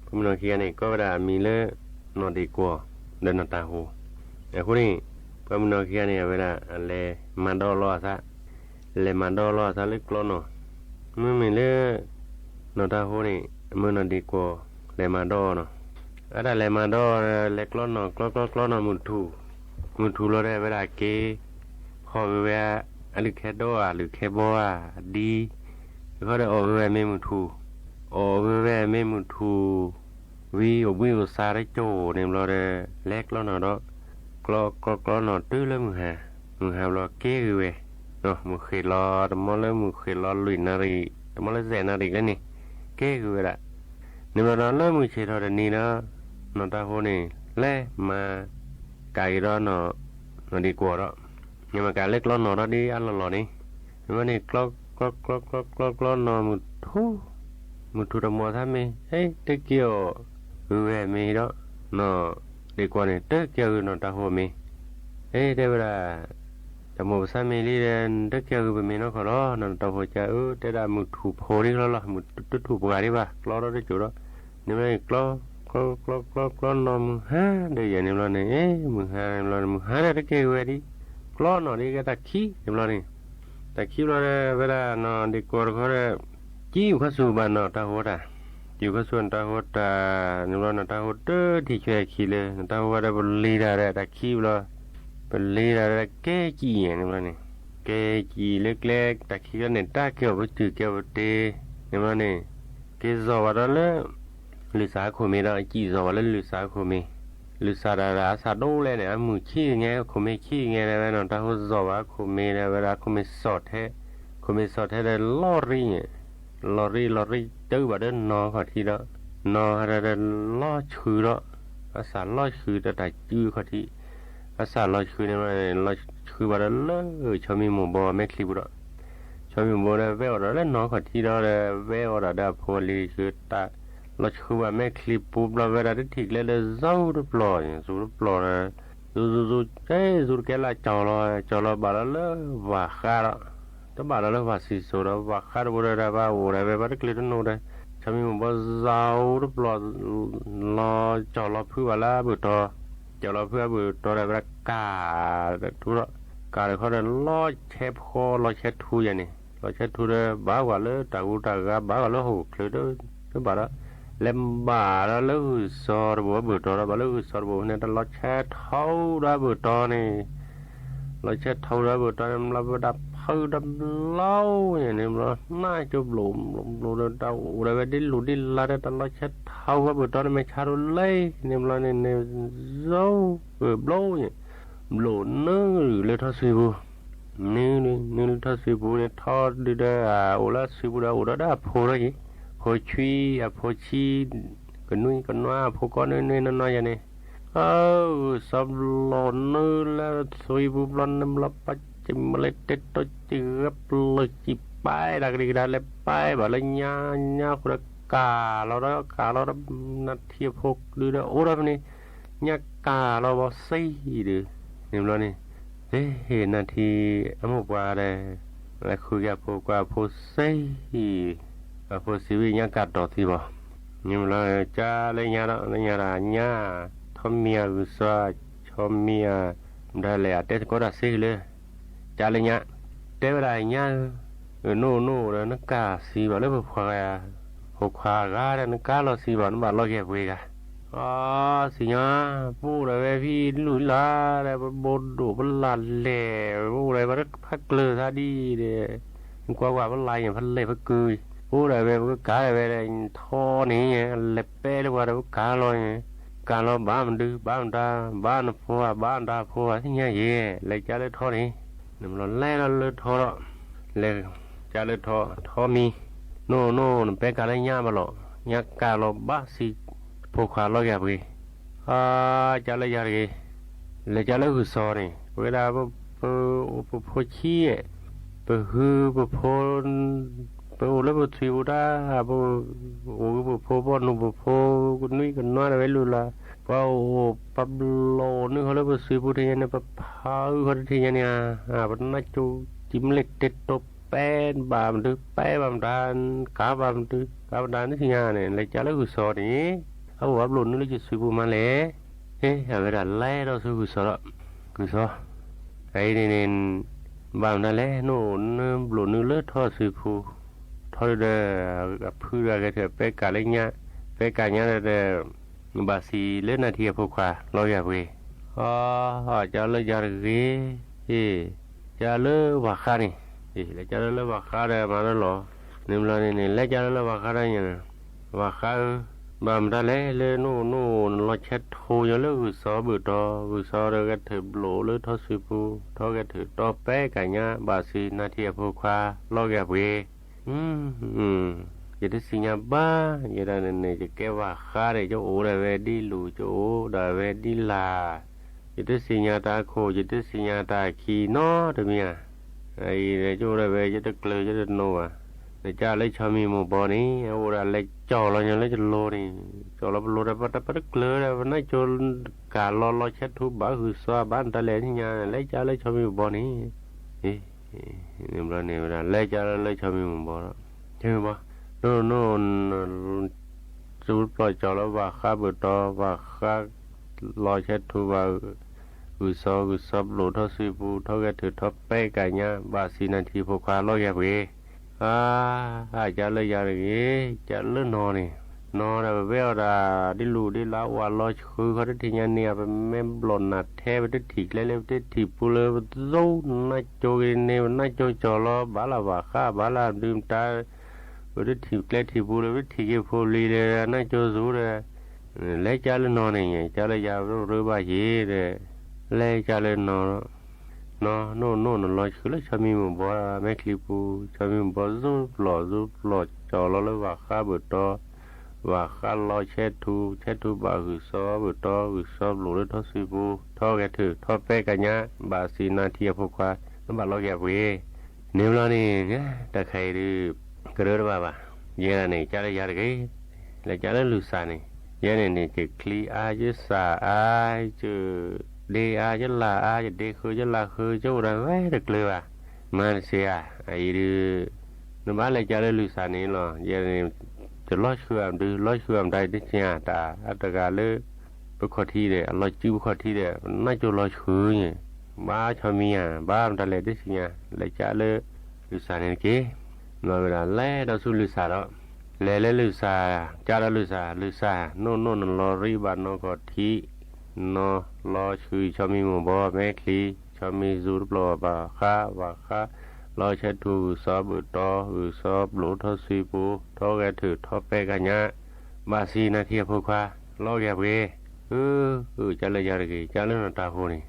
pab mus no khi ga ne koj ve dam mi lawv no di kuas ntawm no tag huv. Hu ne, pab mus no khi ga ne ve dam le mas doj loj xab, le mas doj loj xab lawv klob no. Muaj me lawv no tag huv ne, muaj no di kuas le mas doj no. Ab dam le mas doj le klob no, klob klob klob no mus thum, mus thum los dab ve dam kev, qhov ve a lwm khe doj a lwm khe bo a dib, qhov dab os ve me mus thum, os ve me mus thum, vij ua vij ua xa dab caum ne los dab le klob no dab, klob klob klob no twb lawv mus has, mus has los kev kws ve, mus qhis los tas muab lawv mus qhis los lwm nas ris tas muab lawv zes nas ris lawv ne, kev kws ve dam. Ne los no lawv mus tsev rau dam ni na, no tag huv ne, lawv mas kav dab no, no di kuas dab, ne mas kav lawv klob no dab dib ab los los ne, ne mas ne klob klob klob klob klob no mus thum, mus thum tas muab xab me, e, twb kiag kws ve me dab, no di kuas ne twb kiag kws no tag huv me, e, dab ve dam, tas muab xab me li, twb kiag kws me no khov los no tag huv cas wb dab dam mus thum phom li los los mus twb thum pua dib vas klob dab dab caum dab, ne mas ne klob klob klob klob no mus hab dab yam ne los ne, e, mus hab los mus hab dab twb kiag kws dib, klob no dib tas khib ne los ne, tas khib los ve dam no di kuas rau qhov cib yus khob xu vas no tag huv tas, cib yus khob xu tag huv tas ne los no tag huv twb thim chua khi li no tag huv dab pus li tas tas khib los, pus li tas kev cim ne los ne, kev cim le le tas khib los ne tab kiag pub cwm kiag pub teg ne los ne, kev zos vas rau lawv lwm xav khuam me dab, cim zos vas lawv lwm xav khuam me, lwm xav tas xav dub le ne mus chij nge khuam me chij nge le no tag huv zos vas khuam me le ve dam khuam me xom theb, khuam me xom theb le loj ri ne, los ri los ri cawb Vam Dawb no khov thi rau, no loj tshwv rau, a xav loj tshwv rau tas cwb khov thi, a xav loj tshwv, loj tshwv Vam Dawb lawm Tsho Mej Mus Npov Mej Khlis Pus rau. Tsho Mej Mus Npov Veb Ua Dam lawm no khov thi rau, Veb Ua Dam rau Phu Lis Xwm tas, loj tshwv Vam Mej Khlis Pus Npov Veb Ua Dam twb thim dlej lawm zaug rau plos, zaug rau plos, zaug zaug zaug, zaug rau kev laj caug los, caug los npam los lawm Vam Qab rau, twb npam los lawm Vam Xis Xus rau, Vam Qab rau pub rau Vam Ua Dam Veb Ua Dam twb dlej rau no rau, Tsho Mej Mus Npov zaug rau plos los caum los phwj Vam Lab Npawm Rog, caum los phwj Vam Lab Npawm Rog rau Vam Dab kam rau, kam rau qhov rau loj cheb phob loj cheb thu yam ni, loj cheb thu rau npam Vam Lab ram u ram ga npam Vam Lab hauv khwv rau, twb npam rau, lawv npam rau lawv Hwm Xos rau pub Npawm Rog rau, npam lawv Hwm Xos rau pub ne rau loj cheb thau rau Npawm Rog ne, loj cheb thau rau Npawm Rog ne, mlom Vam Dab phawj rau mlom ne, mlom nab cuj nplum nplum nplum rau, ua rau Vam Dab dib lus dib lag rau, loj cheb thau Vam Npawm Rog ne me tshab rau lej ne, mlom ne ne zaug nplum ne, nplum nws lawv thoj xwm pus, nws, nws lawv thoj xwm pus ne, thoj dw rau, ua lab xwm pus rau, ua rau dab Phu rau ces, Phu Tsib, Phu Tsib, Kam Nub Kam Nua, Phu Kob Nub Nub no no yam ne, Hwm Xos nplum nws lawv xwm pus nplom nws mlom pab ces mam li tej rau ces gab plaws ces paib dag li dag lawv paib npam lawv nyab, nyab qhuav rau kam los rau, kam los rau nas thi Phu dw rau ua rau ne, nyab kam los vov xij dw, ne mlom ne, es nas thi ab mus puas rau, lawv khwv kiag Phu Kuam Phu xij, Phu xij vim nyab kam rov txiv pos, ne mlom cas lawv nyab rau, lawv nyab rau nyab, Thoj Mias Hwm Xos, Tsho Mias, nrog lawv teb kob rau xij lawm, cas lawv nyab, teb Vam Dab nyab, Nuj Nuj rau nab kam xis vam lawm Phu Khuam, Phu Khuam gab rau nab kam los xis vam nab mam los kiag pem kas. Os xis nyab, pub rau Vam Dab lub laj, pub dum pub lag lem, pub rau Vam Dab phaj klwg thaj dib, kuav kuav pub lag yeej phaj lem phaj kws, pub rau Vam Dab kav rau Vam Dab thoj ne, lawv peb lub ua rau pub kav los, kav los npam mus dw npam mus da, npam nws Phu Khuam npam nws da Phu Khuam thiab nyab es lawv cas lawv thoj ne, nws los lawv los lawv thoj los, lawv cas lawv thoj, Thoj Mis, Nuj Nuj, nws peb kav lawv nyab npam los, nyab kam los npam xis Phu Khuam los kiag pem. Cas lawv yog, lawv cas lawv Hwm Xos ne, peb da, peb Phu Tsib, peb hwv peb Phu, peb ua lawv peb txhua pub dab, peb ua peb Phu poj nug peb Phu, kuv nub kuv nua rau peb lub laj, peb ua pab los nws qhov lawv peb txhua pub thiaj nyab ne, pab phawj qhov thiaj nyab ne, peb nab coj ces mam li tej rau peb npam mus dw peb npam mus da, kav npam mus dw kav npam mus da nws thiaj nyab ne, lawv cas lawv Hwm Xos ne, ab ua pab los nws lawv ces txhua pub mas le, es Vam Dab lawv rau xwb Hwm Xos los, Hwm Xos, es npam mus da le, Nuj Nuj, npam nws lawv thoj xwm pus, thoj dw, phwj dw, peb kav lawv nyab, peb kav nyab, npam xis lawv nas thi Phu Khuam los kiag pem. Os, cas lawv yog, es cas lawv Vam Qab ne, lawv cas lawv Vam Qab rau mas lawv los, nws los ne, lawv cas lawv Vam Qab rau, Vam Qab, npam mus da le, lawv Nuj Nuj los tshab thau yog lawv Hwm Xos npam rog, Hwm Xos rau Vam Dab npam lawv thoj xwm pus, thoj Vam Dab rau peb kav nyab npam xis nas thi Phu Khuam los kiag pem. Ces twb xis nyab npab, ces kev Vam Qab ne coj ua rau Vam Dab dib lus coj ua rau Vam Dab dib lag, ces twb xis nyab tas khum, ces twb xis nyab tas khi no rau mias, coj ua rau Vam Dab coj rau klwg coj rau no as, lawv cas lawv Tsho Mej Mus Npov ne, ua rau lawv caum los yog lawv cov lus ne, caum los pab lus rau pab rau pab rau klwg rau nab coj, kam los los tshab thu npam Hwm Xos npam tas le thiaj nyab, lawv cas lawv Tsho Mej Mus Npov ne. Lawv cas lawv Tsho Mej Mus Npov, Tsho Mej Mus Npov, Nuj Nuj, zuj plos caum los Vam Qab npam rog, Vam Qab los tshab thu npam Hwm Xos, Hwm Xos npam lawv thoj xwm pus, thoj Vam Dab thov peb kav nyab npam xis nas thi Phu Khuam los kiag pem. Cas lawv yog, cas lawv no ne, no rau peb ua rau dib lus dib lag ua los tshwv qhov twb thim nyab niam peb me nplam nas theb peb twb thim dlej lawm peb twb thim pus lawm, zaub nab coj ne, nab coj caum los npam lam Vam Qab npam lam dw tas, peb twb thim dlej thim pus lawm peb thim kiag Phu Lis lawm nab coj zuv lawm, lawv cas lawv no ne, cas lawv yog rau rau npam xis, lawv cas lawv no, no Nuj Nuj no los tshwv lawv Tsho Mej Mus Npov Mej Khlis Pus, Tsho Mej Mus Npov zuj plos zuj plos xyos los lawm vam qab npawm tod, vam qab los cheb thu, cheb thu vam hwm xov npawm tod, hwm xov nplum lawm thov xwm pus, thov gais thwm, thov peb ka nyab, npam xis nas thi a phua khuav, nab npam los gais pes. Nim no ne, tas khais rau, ka rau rau vam vam, yog nim cab lawv yav tas kev, lawv cab lawv lwm xas ne, yog nim nim ces khliv av cab xas av, cab dej av cab lag av, cab dej qhw cab lag qhw, cab ua dag vab dag dlawg vas, mas xia, nab npam lawv cab lawv lwm xas ne los yog cov loj qhw am ntws loj qhw am ntais teb tsis nyas tas ab tas kas lawm, pub kho thi tas los cwj pub kho thi tas nab cua los qhw, npam choj mi as npam tas li teb tsis nyas lawv cab lawv lwm xas ne kev. Los lawv rau xub lwm xas los, lawv lawv lwm xas cab rau lwm xas, lwm xas nuj nuj no los ri npam no kom thi, no los qhw choj mi mus npog me khliv, choj mi zus lub plos vam qab vam qab, los cheb thu hwm xov npawm tod, hwm xov nplum thov xwm pus, thov gais thwm, thov peb ka nyab, npam xis nas thi a phua khuav, los gais pes. Cab lawv yav tas kev, cab lawv no tag hau ne,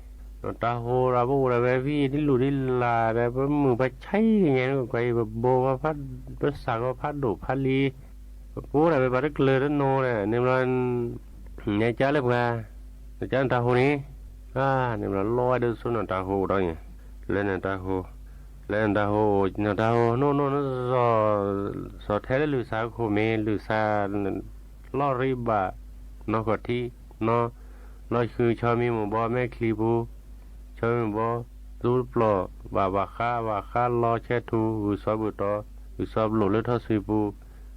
no tag hau los pub ua dag vab vij tib lus tib las tas pab mus pab tshaib nyas ko ko pab npau pab xav ko phab dum phab li, pub dag vab dag dlawg dab no tas nim los, neb cab lawv puas, cab tag hau ne, nim los loj dab xub no tag hau rau, lawv no tag hau, lawv no tag hau, no tag hau nuj nuj no, xov theb lawv lwm xas khu me lwm xas loj ri npam no kom thi, no los qhw choj mi mus npog me khliv pus, choj mi mus npog, zus lub plos vam vam qab vam qab, los cheb thu hwm xov npawm tod, hwm xov nplum lawm thov xwm pus,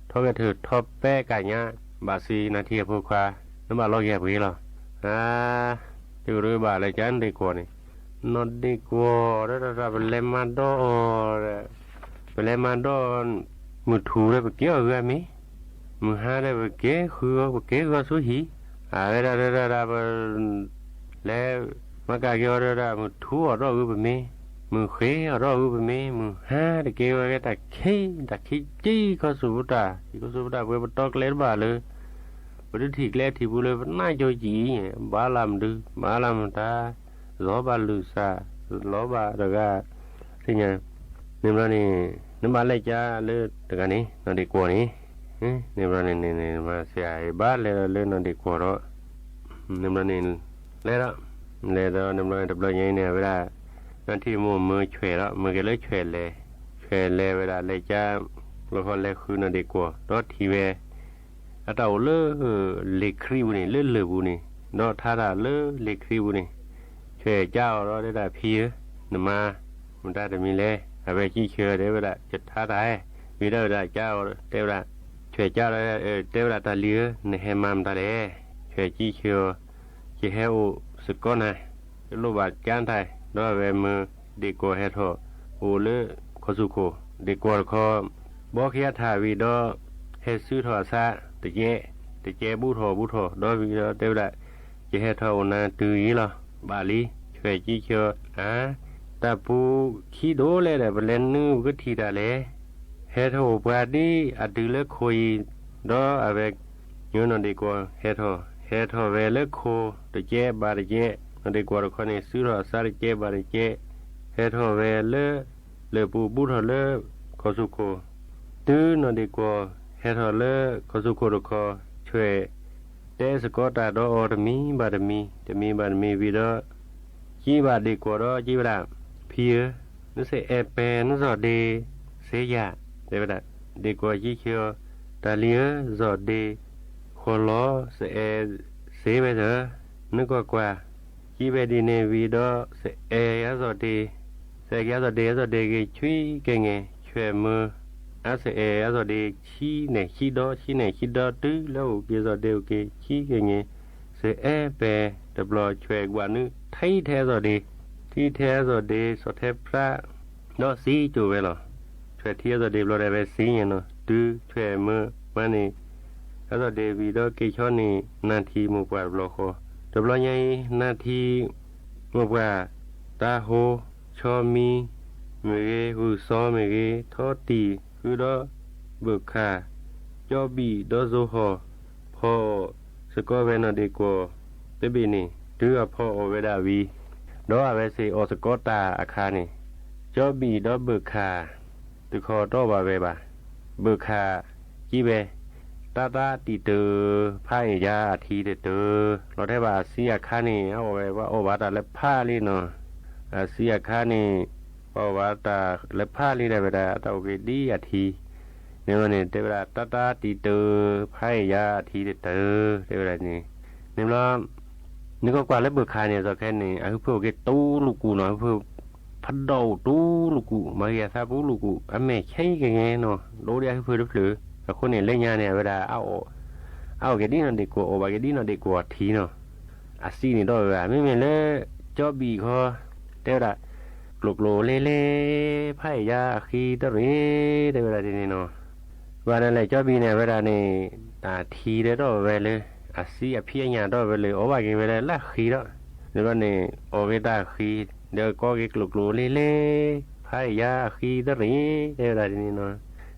thov gais thwm, thov peb ka nyab, npam xis nas thi a phua khuav, nab npam los gais pes los. Ces rau npam lawv cab Nom Des Kuas ne, Nom Des Kuas da da pes lej mas doj, pes lej mas doj, mus thuv da pes kev os wb me, mus hab da pes kev qhw, pes kev qhw xub hiv, a da da da da, lawv mas kam kiag da da mus thuv os doj wb pes me, mus qhev os doj wb pes me, mus hab da kev ua tas khib tas khib cib kho xus pub tas, cib kho xus pub tas pes pes toj dlej npam lawm, pes twb thim dlej thim pus lawm, naj caug cim, npam lam ntws npam lam tag, zov npam lwm xas, zov npam rov qab, xij nyas, nim no ne, nab npam lawv cab lawv rov qab ne Nom Des Kuas ne, nim no ne, mas xia npam lawv lawv Nom Des Kuas rau, nim no ne, lawv rau, lawv rau nim no tawm plaws nyab ne, ua dab, nab thim mus mus chwem rau, mus kev lawv chwem le, chwem le ua dab lawv cab, los ho lawv qhw Nom Des Kuas rau thim ve, a tau ua lawv le khib pus ne, lawv lwm pus ne, rau thab tas lawv le khib pus ne, chwem cab ua rau teb tas phij, nws mas mus tag tas mi le, a peb cib chaw teb ua dab cov thab tas, vim dab ua dab cab teb ua dab, chwem cab teb ua dab tas li, nws he mas mus tag le, chwem cib chaw, ces he ua xwm kob na, lub vas cab nthaij rau a peb mus Des Kuas he tho, ua lawv kho xu khos Des Kuas rau kho, npob khiab tham vim dab, he xwb tho xab tas ceb, tas ceb npub tho npub tho dab vim dab teb ua dab, ces he tho ua nas twg ib los npam li, chwem cib chaw, a, tas pus khib dub le tas pes le nws kub thim tas le, he tho ua puag dib a twg lawv khua i, dab a peb, nyuam Nom Des Kuas he tho, he tho ve lawv khua tas ceb npam tas ceb, Nom Des Kuas rau kho ne xwb tho xab tas ceb npam tas ceb, he tho ve lawv, lawv pus npub tho lawv kho xu khos, twb Nom Des Kuas he tho lawv kho xu khos rau kho, chwem teb xwm kob tas dab o tas mi npam tas mi tas mi npam tas mi vim dab, cib npam Des Kuas dab cib ua dab, phij, nws xav es pes nws zom Des, xev yam, Des Kuas cib chaw, tas li zom Des, qhuas los xav es, xev pes tawm, nws kuam kuam, cib pes Des ne vim dab xav es yam zom Des, xav es yam zom Des, yam zom Des kev chwb kev nyem chwem mus, ab xav es yam zom Des chib nyem chib dab, chib nyem chib dab twb lawv ua kev zom Des ua kev chwb kev nyem, xav es pes tawm plaws chwem kuam nws thib theb zom Des, thib theb zom Des xov theb plab dab xib cuj ve los, chwem thib zom Des plaws dab pes xib nyem no twb chwem mus mas ne, yam zom Des vim dab kev chob ne, nas this mus puam tawm plaws qhov, tawm plaws nyab nas this mus puam, tas hau, tsho mi, me ge hws xov me ge thob tim hwb dab, npawm khas, cob bim dab zaug hos, phom xwm kob ve Nom Des Kuas, cob bim ne, twb a phom ua ve dab vim dab a ve xes os xwm kob tas a khas ne, cob bim dab npawm khas, twb kho rau vas ve vas, npawm khas, cib pe, tab tab tis taws phab yav a thiv taws taws los thiab vas a xib a khab ne, ua vas tas lawv phaj li no, a xib a khab ne, ua vas tas lawv phaj li na, vas tas tau ua ke dib a thiv, nws los ne, tab tab tis taws phab yav a thiv taws taws, nws los, nws koj kuas lawv pw kha ne, txog kha ne, a hwj phwj ua ke tub lug kum no, hwj phwj phab daum tub lug kum mas yog xab pub lug kum a me cheeb ke no, dub dib a hwj phwj dub plhws, a qhuab ne lawv nyab ne, vas tas a ua ke dib no deb kuas, ua vas ke dib no deb kuas thiv no, a xib ne rov vas, mej me lawv cob bim kho, teb vas tas, kluas kluas le le phab yav a khib tawb ris, teb vas tas ne no, vas tas lawv cob bim ne, vas tas ne, a thiv rov vas lawm, a xib a phiab nyab rov vas lawm, ua vas ke vas tas laj khib rov, nws los ne, ua ke tas khib, ntawd koj ke kluas kluas le le phab yav a khib tawb ris, teb vas tas ne no,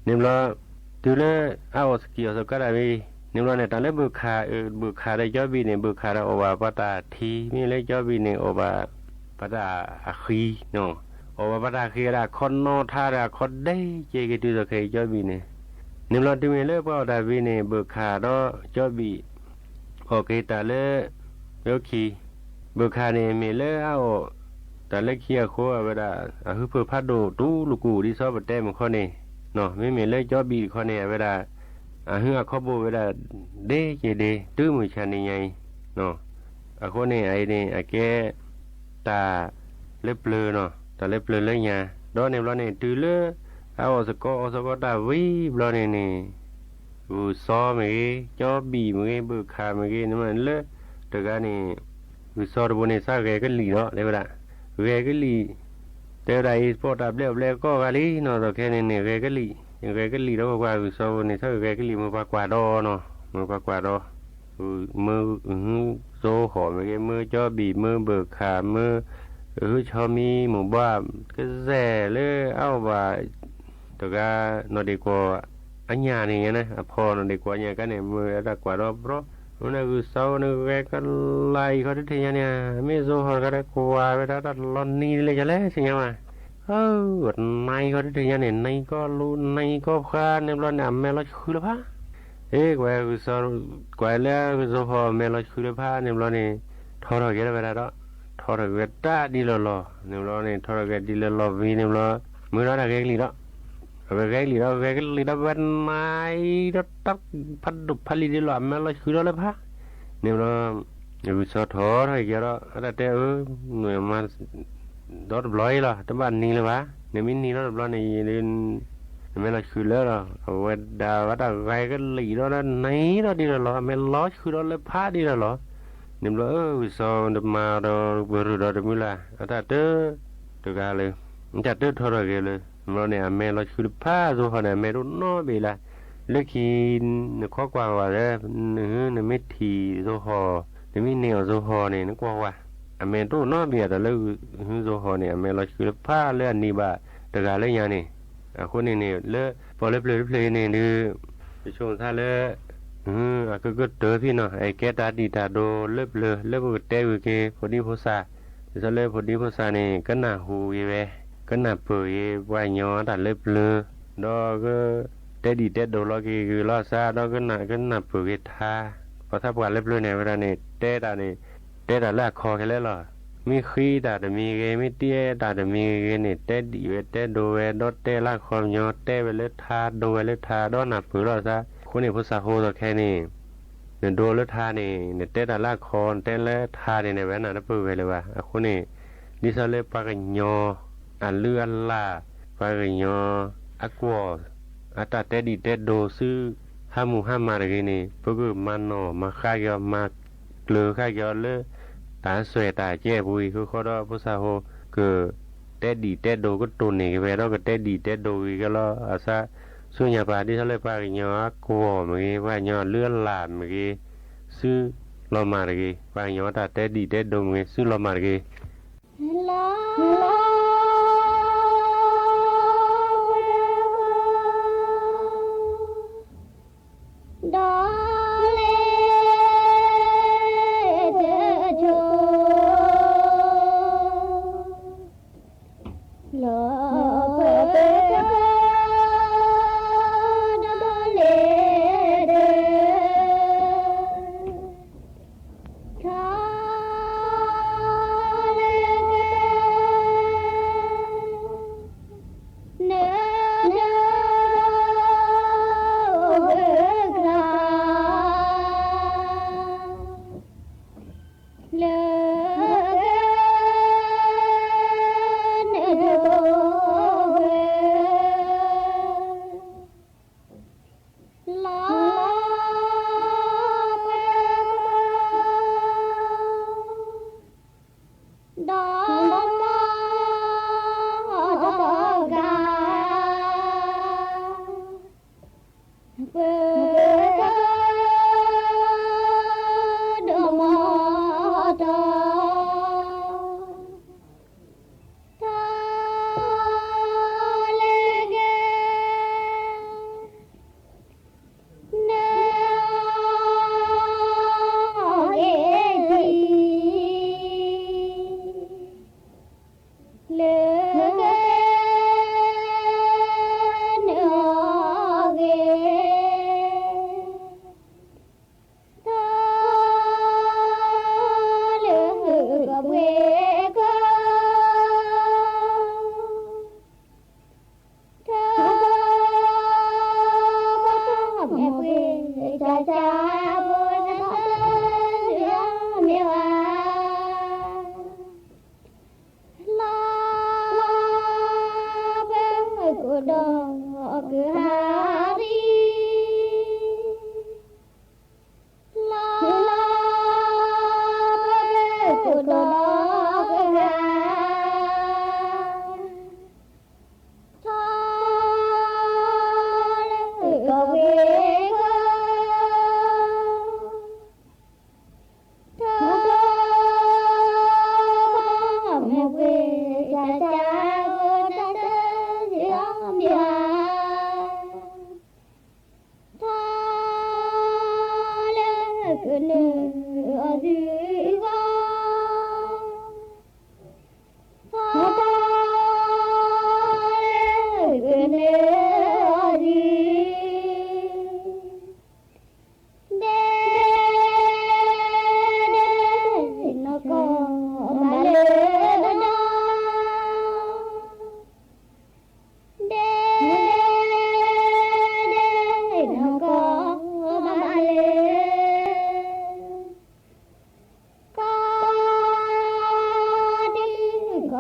nws los, twb lawv a ua xav kis xav kab tas vi, nws los ne tas lawv pw kha, pw kha rau cob bim ne, pw kha rau ua vas pab tas thiv, mej lawv cob bim ne ua vas pab tas a khib no, ua vas pab tas khib tas kho no thaj tas kho deb ces kev twg txog kha cob bim ne, nws los twb me lawv pab tas vi ne, pw kha rau cob bim, ua ke tas lawv, yuav khi, pw kha ne me lawv a ua, tas lawv khi a qhuab vas tas a hwj phwj phab daum tub lug kum dib xob pas teb mus kho ne, no mej me lawv cob bim kho ne, vas tas a hwj a khob pum vas tas deb ces deb twb mus tshas ne nyais no, a qhuab ne a ne a ke tas lawv plawg no, tas lawv plawg lawv nyab rov ne, los ne twb lawv a ua xav kab ua xav kab tas vij nplo ne ne, vws xob mas ke, cob bim mas ke, pw kha mas ke, nws mas lawv rov kab ne, vws xob rau pub ne xab ghe kab lim no, teb vas tas, ghe kab lim, teb vas tas ib poj tas pleb ua pleb koj vas li no, txog kha ne ne ghe kab lim, ghe kab lim rau kuas vws xob ne xab ghe kab lim mus pas kuas do no, mus pas kuas do, mab, zaub hom mas ke, mab cob bim, mab pw kha, mab hwj chob mib mus npaj kab zes lawv a ua vas, rov kab no deb kuas a nyab ne na, a phom no deb kuas a nyab kab ne mus tas kuas do rov, ua na vws xob nws ghe kab lim kho tib thwg nyab ne, mej zaub hom kab tas kuas vas tas tas los ni li cas lawm tsis nyab mas, ua nai kho tib thwg nyab ne, nai koj lub nai koj phab, nws nplo ne a me los khwv lawv phab, es kuas vws xob, kuas lawv zaub hom me los khwv lawv phab, nws nplo ne, thov rau kev lawv vas tas rov, thov rau kev tag dib los los, nws nplo ne thov rau kev dib los los vim nws nplo, mab rov tas ghe kab lim rov, ghe kab lim rov, ghe kab lim rov vas nai rov tag, phab dum phab li dib los a me los khwv rau lawv phab, nws nplo, vws xob thov rau kev rov, tas teb, nws mas dob tas nplo los tas npaj ni lawm vas, nws mib ni dob tas nplo ne, a me los khwv lawv los, vas tas vas tas ghe kab lim rov nai rov dib los los, a me los khwv rau lawv phab dib los los, nws nplo, vws xob nws mas rau pw rwg rau rau mub las tas teb, rov kab lawv, tas teb thov rau kev lawv, nws nplo ne a me los khwv lawv phab, zaub hom ne a me rau no pem las, lawv khi nws khob kuas vas, nws meb thim zaub hom, nws meb ne ua zaub hom ne nws kuas vas, a me rau no pem tas lawv zaub hom ne a me los khwv lawv phab, lawv a ni vas rov kab lawv nyab ne, a qhuab ne ne lawv pom lawv plawg lawv plawg ne nws, tsis tshua txhaj lawv, a kawg kawg tawv phij no es kev tas dim tas do lawv plawg lawv pab teb vws kev phaum dib phaum xas, txhaj lawv phaum dib phaum xas ne kab nam hu kev ve, kab nam pawg kev vas nyob tas lawv plawg, dob teb dim teb do los kev vws los xab, dob kab nam pawg kev thab, pom thaj pas lawv plawg ne vas tas ne teb tas ne, teb tas laj kho kev lawv los, meb qhib tas tas me kev, meb tiab tas tas me kev ne teb dim ve teb do ve, dob teb laj kho nyob teb ve lawv thab do ve lawv thab, dob nam pawg los xab, qhuab ne phaum xas hu txog kha ne, nws do lawv thab ne, nws teb tas laj kho teb lawv thab ne, nws vas nam lawv pawg ve lawm vas, a qhuab ne, dib xab lawv pab kev nyob, a lwj a lam, pab kev nyob, a kuam, a tas teb dim teb do xwb, hab mus hab mas tas kev ne pab kws mas nom mas qha kev mas, dlawg qha kev lawv, tas xuas tas ceg pub ib kub qhov dob phaum xas hu, kws teb dim teb do kub tug ne kev ve dob kws teb dim teb do kev los xab, xub nyas pas dib xab lawv pab kev nyob, a kuam mas kev pab nyob, lwj a lam mas kev, xwb los mas tas kev pab nyob, tas teb dim teb do mas kev xwb los mas tas kev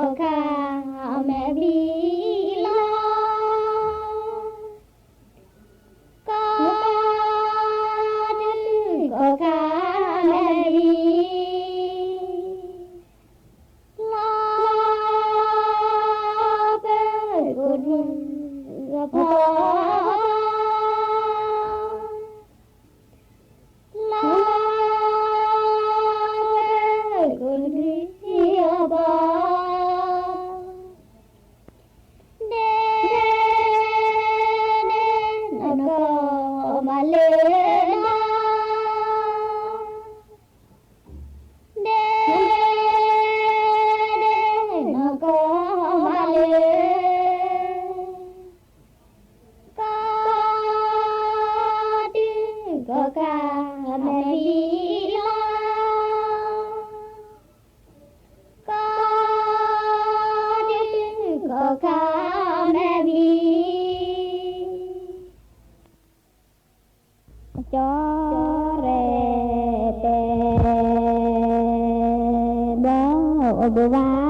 koj kha me vij los, koj twb koj kha me vij los, peb kuv dub pho los, peb kuv dub pho deb deb no koj mam li los, deb deb no koj mam li, koj twb koj kha me vij los, koj twb koj kha me vij. Cov re tes npog ua npug vaj